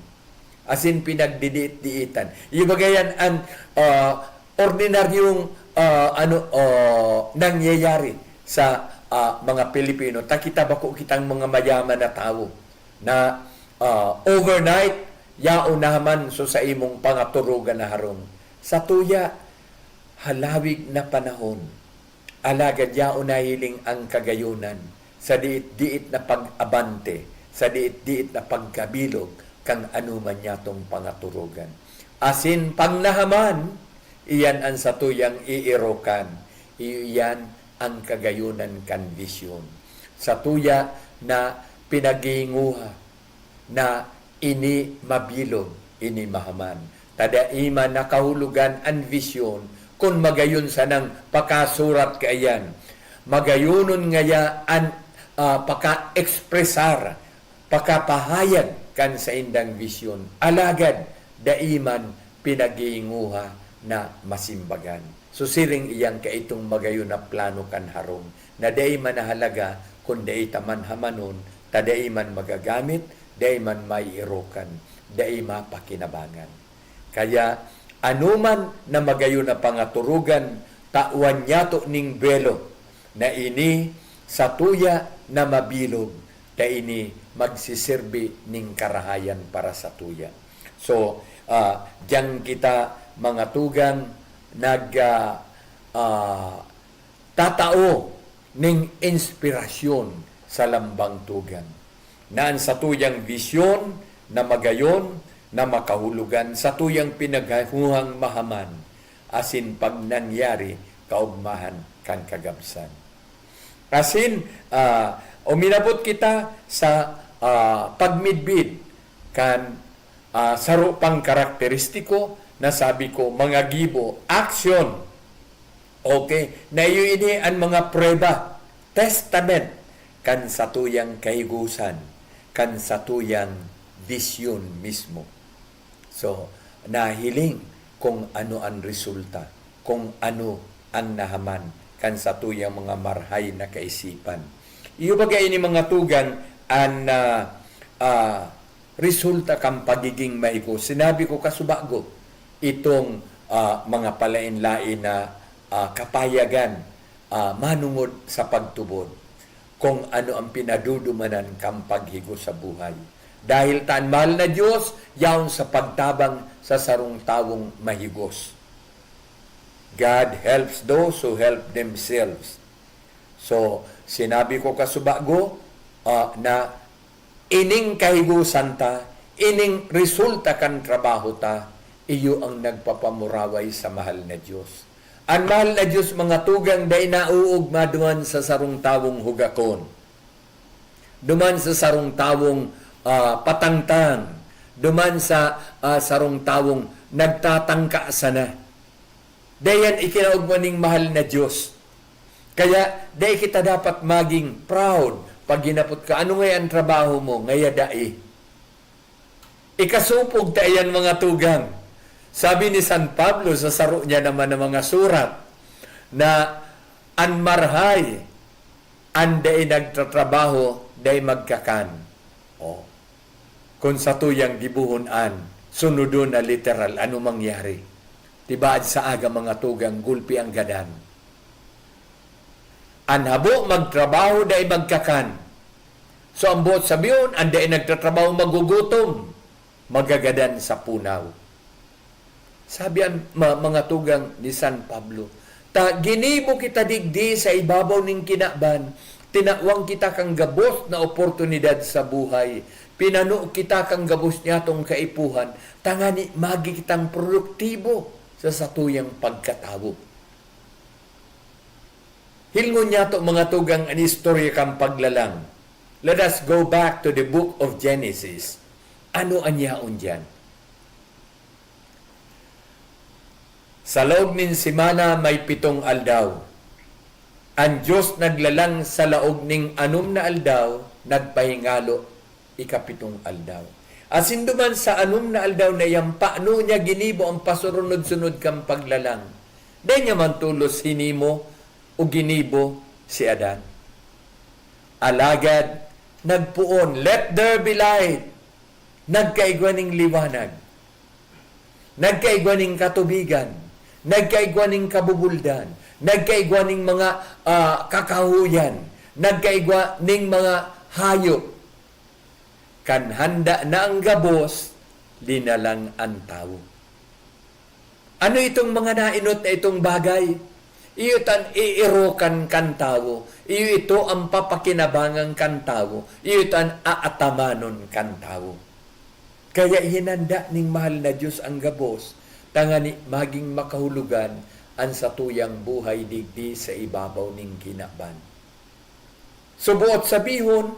Asin pinagdidiit-diitan. Iyo ba gayan an, ah, ordinaryong, ah, ano, ah, nangyayari sa, ah, mga Pilipino? Ta kita bako kitang mga mayaman na tawo na, ah, overnight, yaon na man so sa imong pangaturugan na harong. Sa tuya, halawig na panahon, alagad yaon nahiling ang kagayonan sa diit-diit na pag-abante, sa diit-diit na pagkabilog kan anoman nyatong pangaturugan. Asin pagnahaman, iyan an satuyang iirokan, iyan ang kagayonan kan bisyon. Satuya na pinaghihinguha na ini mabilog, ini mahaman. Ta dai man nakahulogan an bisyon kun magayon sanang pakasurat kaiyan. Magayonon ngaya an, ah, paka-ekspresar, pakapahayag kan saindang bisyon. Alagad dai man pinaghihinguha na masimbagan. So, siring iyan kaitong magayon na plano kan harong, na dai man nahalaga kun dai ta man hamanon, ta dai man magagamit, dai man maiirokan, dai mapakinabangan. Kaya, anoman na magayon na pangaturugan, tawan nyato ning bwelo na ini satuya na mabilog, ta ini magsisirbi ning karahayan para satuya. So, ah, diyan kita, mga tugang, nag, ah, ah, tatao ning inspirasyon sa lambang tugang, na an satuyang bisyon na magayon na makahulogan satuyang pinaghahuhang mahaman, asin pag nangyari, kaugmahan kan kagabsan. Asin, ah, uminabot kita sa, ah, pagmidbid kan, ah, saro pang karakteristiko na sabi ko, mga gibo, action. Okay, na iyo ini an mga prueba, testament, kan satuyang kahigosan, kan satuyang bisyon mismo. So, nahiling kung ano an resulta, kung ano an nahaman kan satuyang mga marhay na kaisipan. Iyo baga ini, mga tugang, an, ah, ah, resulta kan pagiging mahigos? Sinabi ko kasubago, itong ah, mga palaen-laen na, ah, kapayagan, ah, manongod sa pagtubod kung ano ang pinadudumanan kan paghigos sa buhay. Dahil ta an mahal na Dios yaon sa pagtabang sa sarong tawong mahigos. God helps those who help themselves. So, sinabi ko kasubago, ah, na ining kahigosan ta, ining resulta kan trabaho ta, iyo ang nagpapamuraway sa mahal na Dios. An mahal na Dios, mga tugang, dai nauugma duman sa sarong tawong hugakon, duman sa sarong tawong, ah, patangtang, duman sa, ah, sarong tawong nagtatangka sana. Dai yan ikinaugma ning mahal na Dios. Kaya, dai kita dapat maging proud pag hinapot ka, "Ano ngaya an trabaho mo?" Ngaya dai. Ikasopog ta iyan, mga tugang. Sabi ni San Pablo sa saro niya naman na mga surat na an marhay, an dai nagtatrabaho, dai magkakan. Oh. Kun satuyang gibohon an sunodon na literal, ano mangyari? Tibaad sa aga, mga tugang, gulpi ang gadan. An habo magtrabaho, dai magkakan. So, ang boot sabihon, an dai nagtatrabaho magugutom, magagadan sa punaw. Sabi an ma-, mga tugang ni San Pablo, "Ta ginibo kita digdi sa ibabaw nin kinaban, tinawang kita kan gabos na oportunidad sa buhay, pinano kita kan gabos niyatong kaipuhan, tangani magi kitang produktibo sa satuyang pagkatawo." Hilngon niyato, mga tugang, an istorya kan paglalang. Let us go back to the book of Genesis. Ano an yaon diyan? Sa laog nin semana, may pitong aldaw. An Dios naglalang sa laog ning anom na aldaw, nagpahingalo ikapitong aldaw. Asin duman sa anom na aldaw na iyan, paano niya ginibo ang pasurunod-sunod kan paglalang? Dai niya man tolos hinimo o ginibo si Adan. Alagad nagpoon, "Let there be light." Nagkaigwa ning liwanag. Nagkaigwa ning katubigan. Nagkaigwa ning kabubuldan. Nagkaigwa ning mga, ah, kakahoyan. Nagkaigwa ning mga hayop. Kan handa na ang gabos, linalang an tawo. Ano itong mga naenot na itong bagay? Iyo tan iirokan kan tawo. Iyo ito ang papakinabangan kan tawo. Iyo tan aatamanon kan tawo. Kaya hinanda ning mahal na Dios ang gabos, tangani magin makahulogan an satuyang buhay digdi sa ibabaw ning kinaban. So, buot sabihon,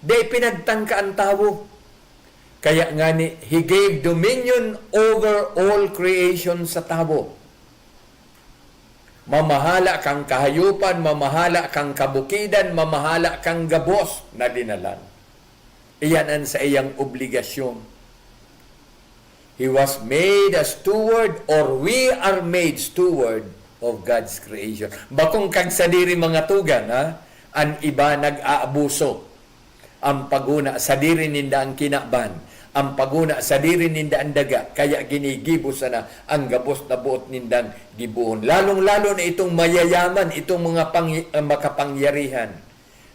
dai pinagtangka an tawo. Kaya ngani, He gave dominion over all creation sa tawo. Mamahala kan kahayopan, mamahala kan kabukidan, mamahala kan gabos na linalang. Iyan an saiyang obligasyon. He was made a steward, or we are made steward of God's creation. Bakong kagsadiri, mga tugang, ha? An iba nag-aabuso. An paghona, sadiri ninda an kinaban. An paghona, sadiri ninda an daga. Kaya ginigibo sana an gabos na boot nindang gibohon. Lalong-lalo na itong mayayaman, itong mga pang-, ah, makapangyarihan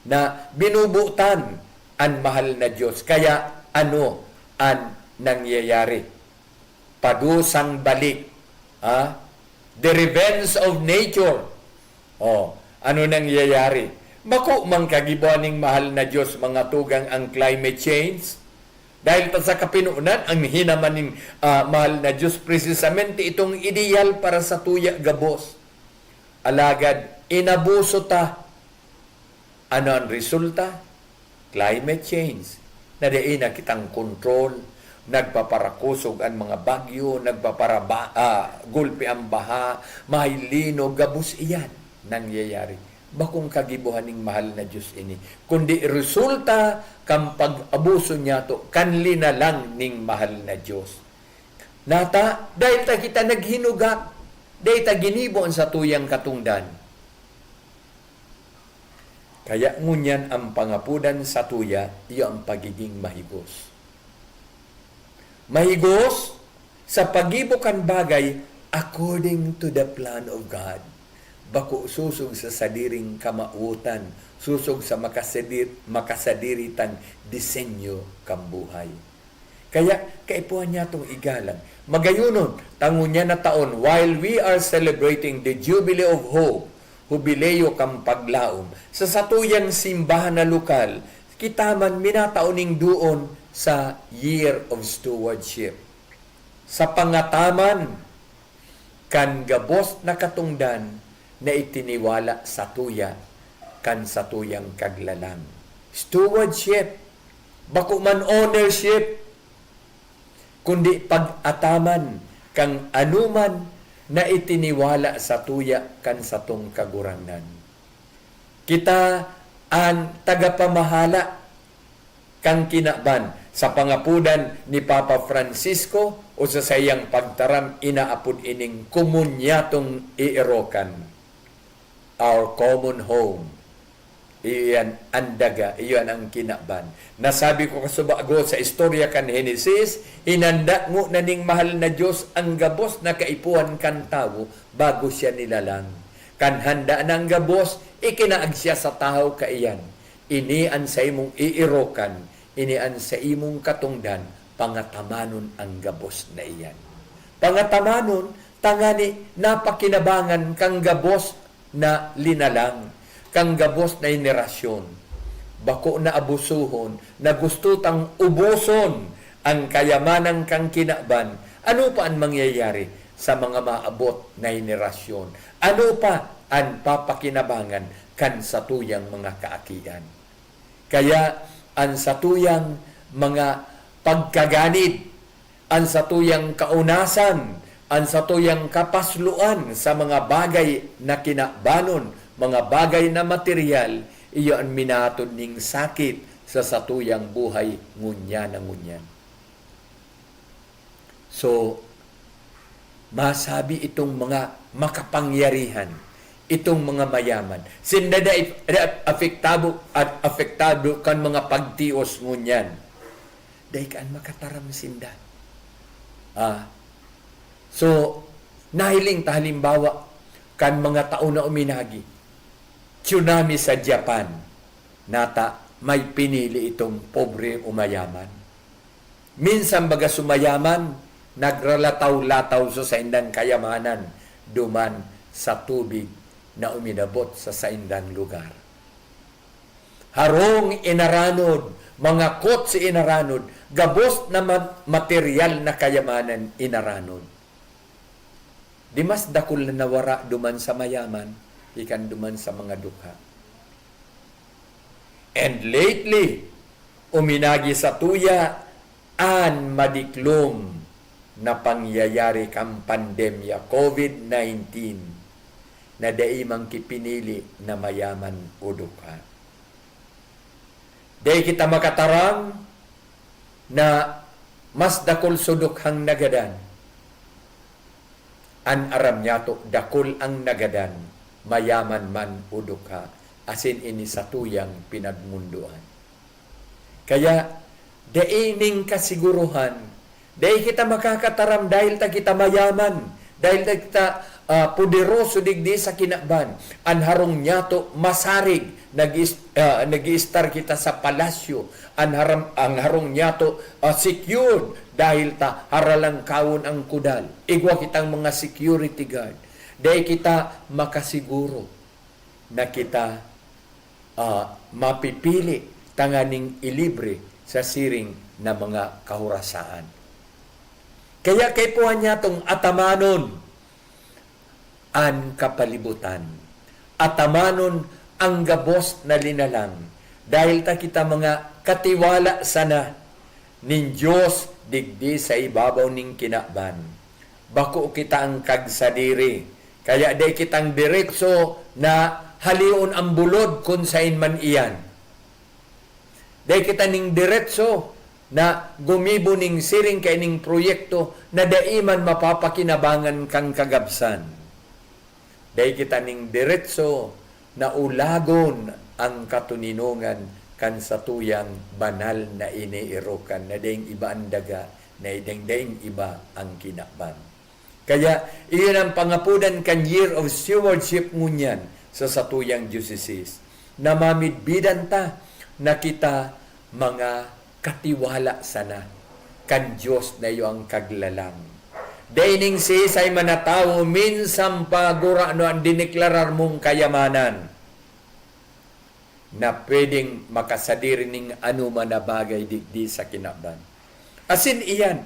na binubutan an mahal na Dios. Kaya ano an nangyayari? Padusang balik. Ha? The revenge of nature. Oh, ano nangyayari? Bako man kagibohan ning mahal na Dios, mga tugang, ang climate change? Dahil ta sa kapinonan, ang hinaman ning, ah, mahal na Dios, precisamente itong ideal para sa tuya gabos. Alagad, inabuso ta. Ano an resulta? Climate change, na dai na kitang kontrol, nagpaparakusog an mga bagyo, nagpaparaba-, ah, gulpi an baha, mahay linog, gabos iyan nangyayari. Bakong kagibohan ning mahal na Dios ini, kundi resulta kan pag-abuso niyato kan linalang ning mahal na Dios. Nata, dahil ta kita naghinugak, dai ta ginibo an satuyang katongdan. Kaya ngunyan an pangapodan satuya, iyo an pagiging mahigos. Mahigos, Sa paggibo kan bagay according to the plan of God, bako sosog sa sadiring kamawotan, sosog sa makasadir-, makasadiri tang disenyo kan buhay. Kaya, kaipuhan niya tong igalang. Magayonon, ta ngunyan na taon, while we are celebrating the Jubilee of Hope, Hubileo kan Paglaom, sa satuyang simbahan na lokal, kita man minatao ning duon sa Year of Stewardship. Sa pangataman kan gabos na katongdan na itiniwala satuya kan satuyang Kaglalang. Stewardship, bako man ownership, kundi pag-ataman kan anoman na itiniwala satuya kan satong Kagurangnan. Kita an tagapamahala kan kinaban sa pangapodan ni Papa Francisco o sa saiyang pagtaram, inaapod ining komunyatong iirokan, our common home. Iyo yan an daga, iyo yan ang kinaban. Nasabi ko kasubago sa istorya kan Henesis, hinanda ngona ning mahal na Dios ang gabos na kaipuhan kan tawo bago siya nilalang. Kan handa na ang gabos, ikinaag siya sa tahaw kaiyan. Ini an saimong iirokan, ini an saimong katongdan, pangatamanon ang gabos na iyan. Pangatamanon, tangani napakinabangan kang gabos na linalang, kang gabos na henerasyon. Bako na abusuhon na gusto tang uboson ang kayamanan kan kinaban. Ano pa an mangyayari sa mga maabot na henerasyon? Ano pa an papakinabangan kan satuyang mga kaakian? Kaya an satuyang mga pagkaganid, an satuyang kaunasan, an satuyang kapasloan sa mga bagay na kinabanon, mga bagay na materyal, iyo an minatod ning sakit sa satuyang buhay ngunyan na ngunyan. So, masabi itong mga makapangyarihan, itong mga mayaman, sinda dai, dai apektado, at apektado kan mga pagtios ngunyan. Dai kan makataram sinda. Ah, so, nahiling ta halimbawa kan mga taon na uminagi, tsunami sa Japan, nata may pinili itong pobre o mayaman. Minsan baga sumayaman, nagralataw-lataw sa saindang kayamanan duman sa tubig na uminabot sa saindang lugar. Harong inaranod, mga kotse inaranod, gabos na ma-, materyal na kayamanan inaranod. Di mas dakul na nawara duman sa mayaman, ikan duman sa mga dukha. And lately, uminagi satuya an madiklom na pangyayari kan pandemya COVID nineteen na dai man ki pinili na mayaman o dukha. Dai kita makataram na mas dakul so dukhang nagadan. An aram niyato, dakul ang nagadan, mayaman man o dukha, asin ini satuyang pinagmundoan. Kaya, dai ning kasiguruhan, dai kita makakataram dahil ta kita mayaman, dahil ta kita, ah, poderoso digdi sa kinaban. An harong niyato masarig, nag-is-, ah, nag-iistar kita sa palasyo. An haram-, ang harong niyato, ah, secured dahil ta haralangkawon ang kudal. Igwa kitang mga security guard. Dai kita makasiguro na kita, ah, mapipili tanganing ilibre sa siring na mga kahorasaan. Kaya kaipuhan niyatong atamanon an kapalibutan. Atamanon ang gabos na linalang, dahil ta kita mga katiwala sana nin Dios digdi sa ibabaw nin kinaban. Bako kita an kagsadiri, kaya dai kitang diretso na haleon an bulod kun saen man iyan. Dai kita nin diretso na gumibo nin siring kaining proyekto na dai man mapapakinabangan kan kagabsan. Dai kita nin diretso na ulagon an katoninongan kan satuyang banal na iniirokan na daing iba an daga, na daing iba ang kinaban. Kaya, iyon ang pangapodan kan Year of Stewardship ngunyan sa satuyang diocese, na mamidbidan ta na kita mga katiwala sana kan Dios na iyo ang kaglalang. Dai ning sisay man na tawo minsan pa gurano an dineklarar mong kayamanan na pwedeng makasadiri ning anoman na bagay digdi sa kinaban. Asin iyan,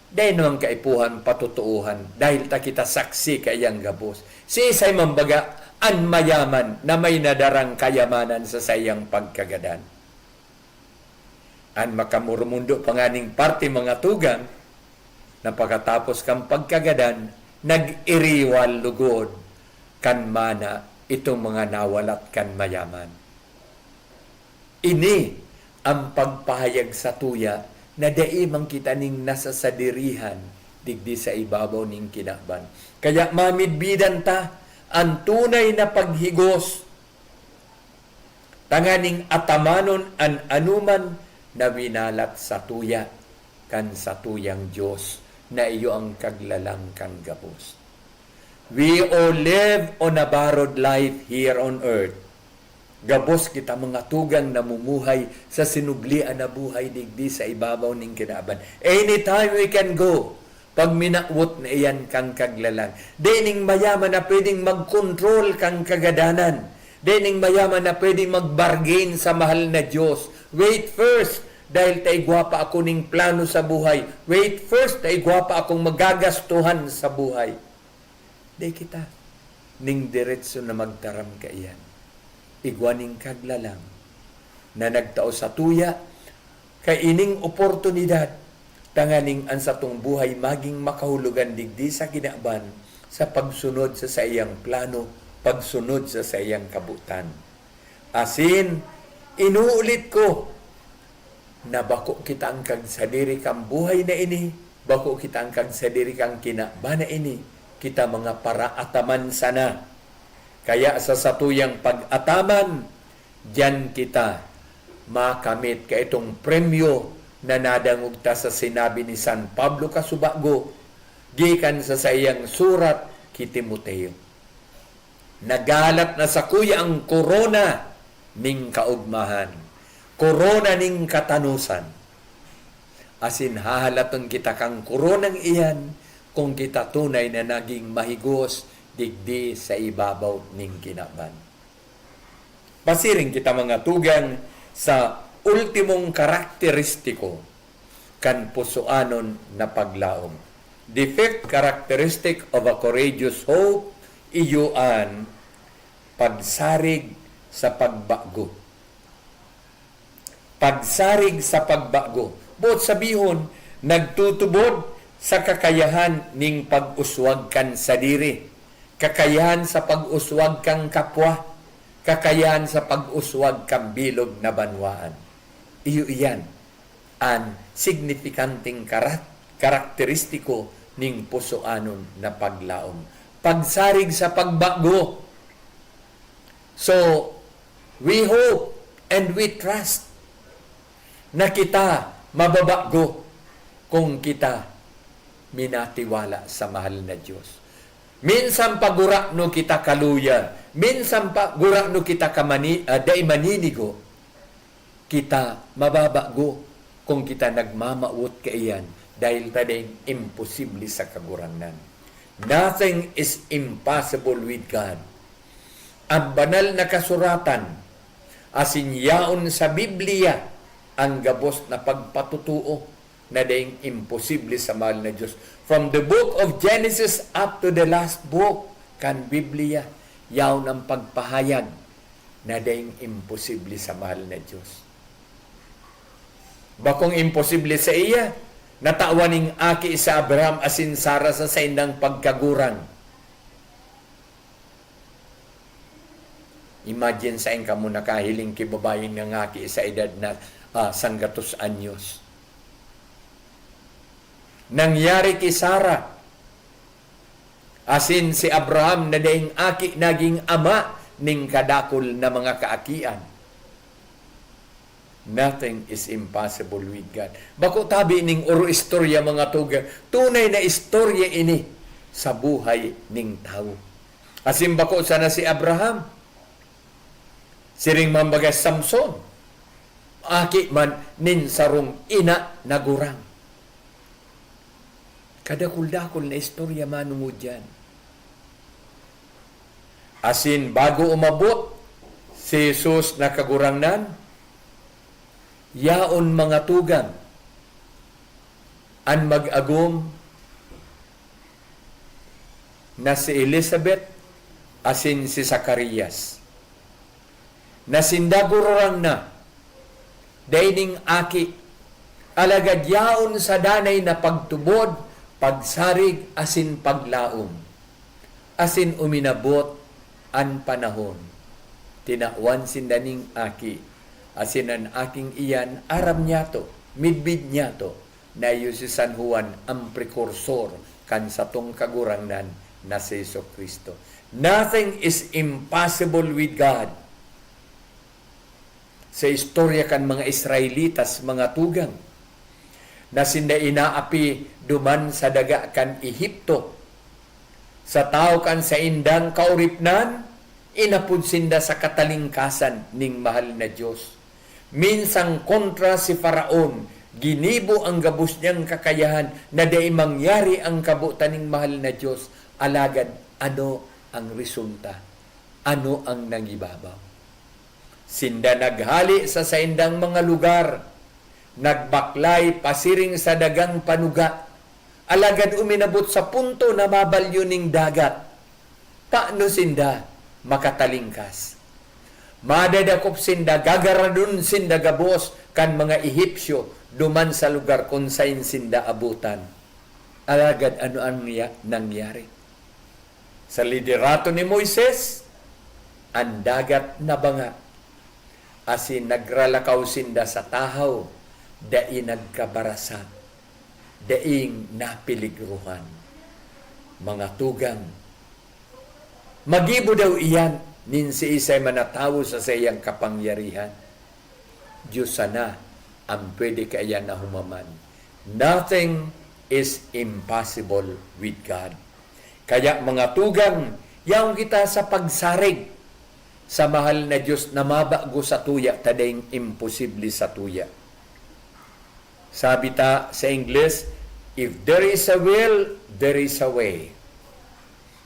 dai naman kaipuhan patotoohan, dahil ta kita saksi kaiyang gabos. Siisay man baga an mayaman na may nadarang kayamanan sa saiyang pagkagadan? An makamurumundo pa nganing parte, mga tugang, na pakatapos kan pagkagadan, nag-iriwal lugod kan mana itong mga nawalat kan mayaman. Ini ang pagpahayag satuya na dai man kita nin nasasadirihan digdi sa ibabaw nin kinaban. Kaya mamidbidan ta an tunay na paghigos, tanganing atamanon an anoman na winalat satuya kan satuyang Dios, na iyo ang kaglalang kan gabos. We all live on a borrowed life here on earth. Gabos kita, mga tugang, namumuhay sa sinublian na buhay digdi sa ibabaw nin kinaban. Anytime we can go, pag minawot na iyan kan kaglalang. Dai ning mayaman na pwedeng mag-control kan kagadanan. Dai ning mayaman na pwedeng mag-bargain sa mahal na Dios. Wait first, dahil ta igwa pa ako ning plano sa buhay. Wait first, ta igwa pa akong magagastuhan sa buhay. Dai kita ning diretso na magtaram kaiyan. Igwa ning kaglalang na nagtao satuya kaining oportunidad, tanganing an satong buhay magin makahulogan digdi sa kinaban sa pagsunod sa saiyang plano, pagsunod sa saiyang kabotan. Asin, inuulit ko, na bako kita an kagsadiri kan buhay na ini, bako kita an kagsadiri kan kinaban na ini, kita mga paraataman sana. Kaya sa satuyang pag-ataman, diyan kita makamit kaitong premyo na nadangog ta sa sinabi ni San Pablo Kasubago, gikan sa saiyang surat ki Timoteo. Nagalat na sakuya an korona nin kaogmahan, korona nin katanosan. Asin hahalaton kita kan koronang iyan kun kita tunay na nagin mahigos digdi sa ibabaw nin kinaban. Pasiring kita, mga tugang, sa ultimong karakteristiko kan pusoanon na paglaom. The fifth characteristic of a courageous hope, iyo an pagsarig sa pagbago. Pagsarig sa pagbago, boot sabihon, nagtutubod sa kakayahan nin pag-uswag kan sadiri, kakayahan sa pag-uswag kan kapwa, kakayahan sa pag-uswag kan bilog na banwaan. Iyo iyan an signifikanteng karak-, karakteristiko nin pusoanon na paglaom. Pagsarig sa pagbago. So, we hope and we trust na kita mababago kung kita minatiwala sa mahal na Dios. Minsan pa gurano kita kaluya, minsan pa gurano kita kamani-, ah, dai maninigo, kita mababago kung kita nagmamawot kaiyan, dahil ta daing imposible sa Kagurangnan. Nothing is impossible with God. An Banal na Kasuratan, asin yaon sa Biblia, an gabos na pagpatotoo na daing imposible sa mahal na Dios. From the book of Genesis up to the last book kan Biblia, yaon an pagpahayag na daing imposible sa mahal na Dios. Bakong imposible saiya, natawan nin aki si Abraham asin Sara sa saindang pagkagurang. Imagine, saen kamo nakahiling ki babaeng nangaki sa edad na, ah, sanggatos anyos. Nangyari ki Sara, asin si Abraham na daing aki nagin ama nin kadakul na mga kaakian. Nothing is impossible with God. Bako tabi ning oro istorya, mga tugang. Tunay na istorya ini sa buhay ning tawo. Asin bako sana si Abraham. Siring man baga si Samson, aki man nin sarong ina na gurang. Kadakul-dakul na istorya manongod diyan. Asin bago umabot si Jesus na Kagurangnan, yaon, mga tugang, an mag-agom na si Elizabeth asin si Zacarias, na sinda gururang na, dai ning aki, alagad yaon sa danay na pagtubod, pagsarig, asin paglaom. Asin uminabot an panahon, tinawan sinda ning aki, asin an aking iyan aram niyato, midbid niyato, na iyo si San Juan an prekursor kan satong Kagurangnan na si Jesu-Cristo. Nothing is impossible with God. Sa istorya kan mga Israelitas, mga tugang, na sinda inaapi duman sa daga kan Ehipto, sa tahaw kan saindang kauripnan, inapod sinda sa katalingkasan ning mahal na Dios. Minsang kontra si Faraon, ginibo ang gabos niyang kakayahan na dai mangyari ang kabotan ning mahal na Dios. Alagad ano ang resulta? Ano ang nangibabaw? Sinda naghale sa saindang mga lugar, nagbaklay pasiring sa dagang panuga, alagad uminabot sa punto na mabalyo ning dagat. Tano sinda makatalingkas? Madadakop sinda, gagaradon sinda gabos kan mga Ehipsyo duman sa lugar kun saen sinda abutan. Alagad ano ang niya-, nangyari? Sa liderato ni Moises, an dagat nabanga, asin nagralakaw sinda sa tahaw, dai nagkabarasa, daing napiligrohan. Mga tugang, magibo daw iyan nin siisay man na tawo sa saiyang kapangyarihan. Dios sana an pwede kaiyan na humaman. Nothing is impossible with God. Kaya, mga tugang, yaon kita sa pagsarig sa mahal na Dios na mabago satuya ta daing imposible satuya. Sabi ta sa Ingles, "If there is a will, there is a way."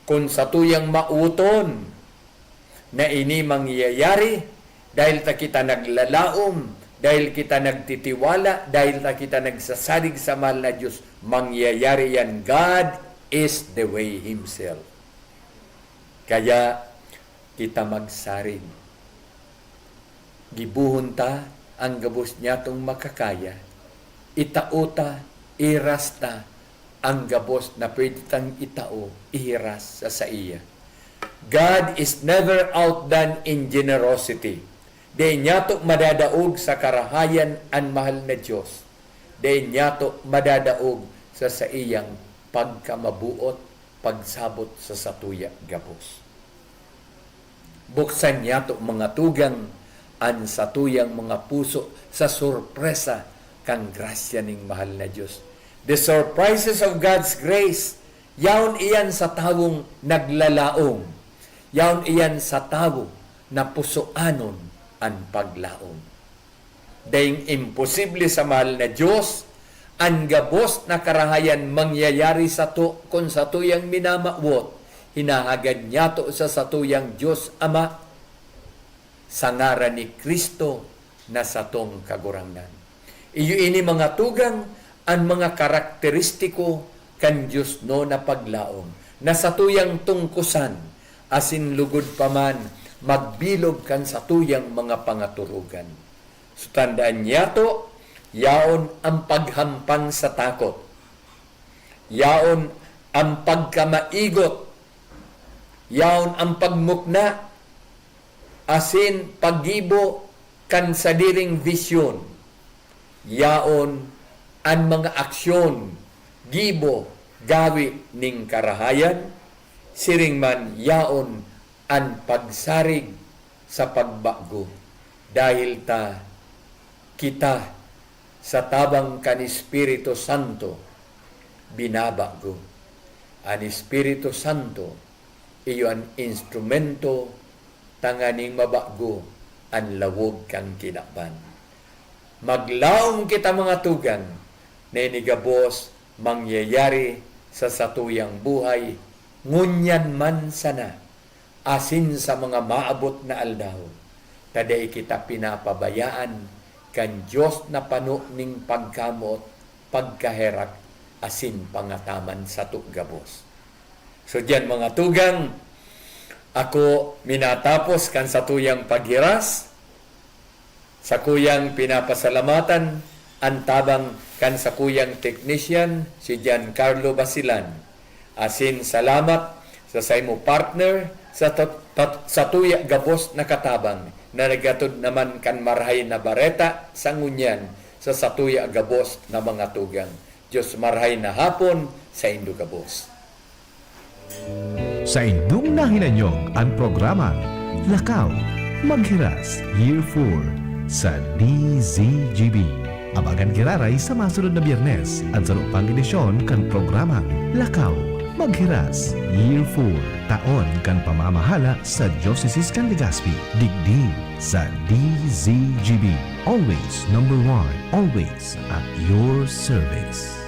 Kun satuyang maoton na ini mangyayari, dahil ta kita naglalaom, dahil kita nagtitiwala, dahil ta kita nagsasarig sa mahal na Dios, mangyayari yan. God is the way Himself. Kaya, kita magsarig. Gibohon ta ang gabos niyatong makakaya. Itao ta, ihiras ta ang gabos na pwede tang itao, ihiras sa saiya. God is never outdone in generosity. Dai niyato madadaog sa karahayan an mahal na Dios. Dai niyato madadaog sa saiyang pagkamabuot pagsabot sa satuya gabos. Buksan niyato, mga tugang, an satuyang mga puso sa sorpresa kan grasya ning mahal na Dios. The surprises of God's grace, yaon iyan sa tawong naglalaom. Yaon iyan sa tawo na pusoanon an paglaom. Daing imposible sa mahal na Dios, an gabos na karahayan mangyayari sato kun satuyang minamawot, hinahagad niyato sa satuyang Dios Ama, sa ngaran ni Cristo na satong Kagurangnan. Iyo ini, mga tugang, an mga karakteristiko kan Dios no na paglaom, na satuyang tungkosan, asin lugod pa man magbilog kan satuyang mga pangaturugan. So, tandaan niyato, yaon ang paghampang sa takot. Yaon ang pagkamaigot. Yaon ang pagmukna asin paggibo kan sadiring bisyon. Yaon an mga aksyon, gibo, gawi ning karahayan, siring man yaon an pagsarig sa pagbago, dahil ta kita sa tabang kan Espiritu Santo binabago. An Espiritu Santo iyo an instrumento tanganing mabago an lawog kan kinaban. Maglaom kita, mga tugang, na ini gabos mangyayari sa satuyang buhay, ngunyan man sana, asin sa mga maabot na aldaw, ta dai kita pinapabayaan kan Dios na pano nin pagkamoot, pagkaherak, asin pangataman sato gabos. So diyan, mga tugang, ako minatapos kan satuyang paghiras, sakuyang pinapasalamatan an tabang kan sakuyang technician, si Giancarlo Basilan. Asin salamat sa saimo, partner, sa ta-, ta-, satuya gabos na katabang na naghatod naman kan Marahay na Bareta sa ngunyan sa satuya gabos na mga tugang. Dios marahay na hapon saindo gabos. Saindong nahinanyog an programang Lakaw, Maghiras, Year four sa D Z G B. Abagan giraray sa masunod na Biyernes an saro pang edisyon kan programang Lakaw, Maghiras, Year four, taon kan pamamahala sa Diocese kan Legazpi, digdi sa D Z G B. Always number one, always at your service.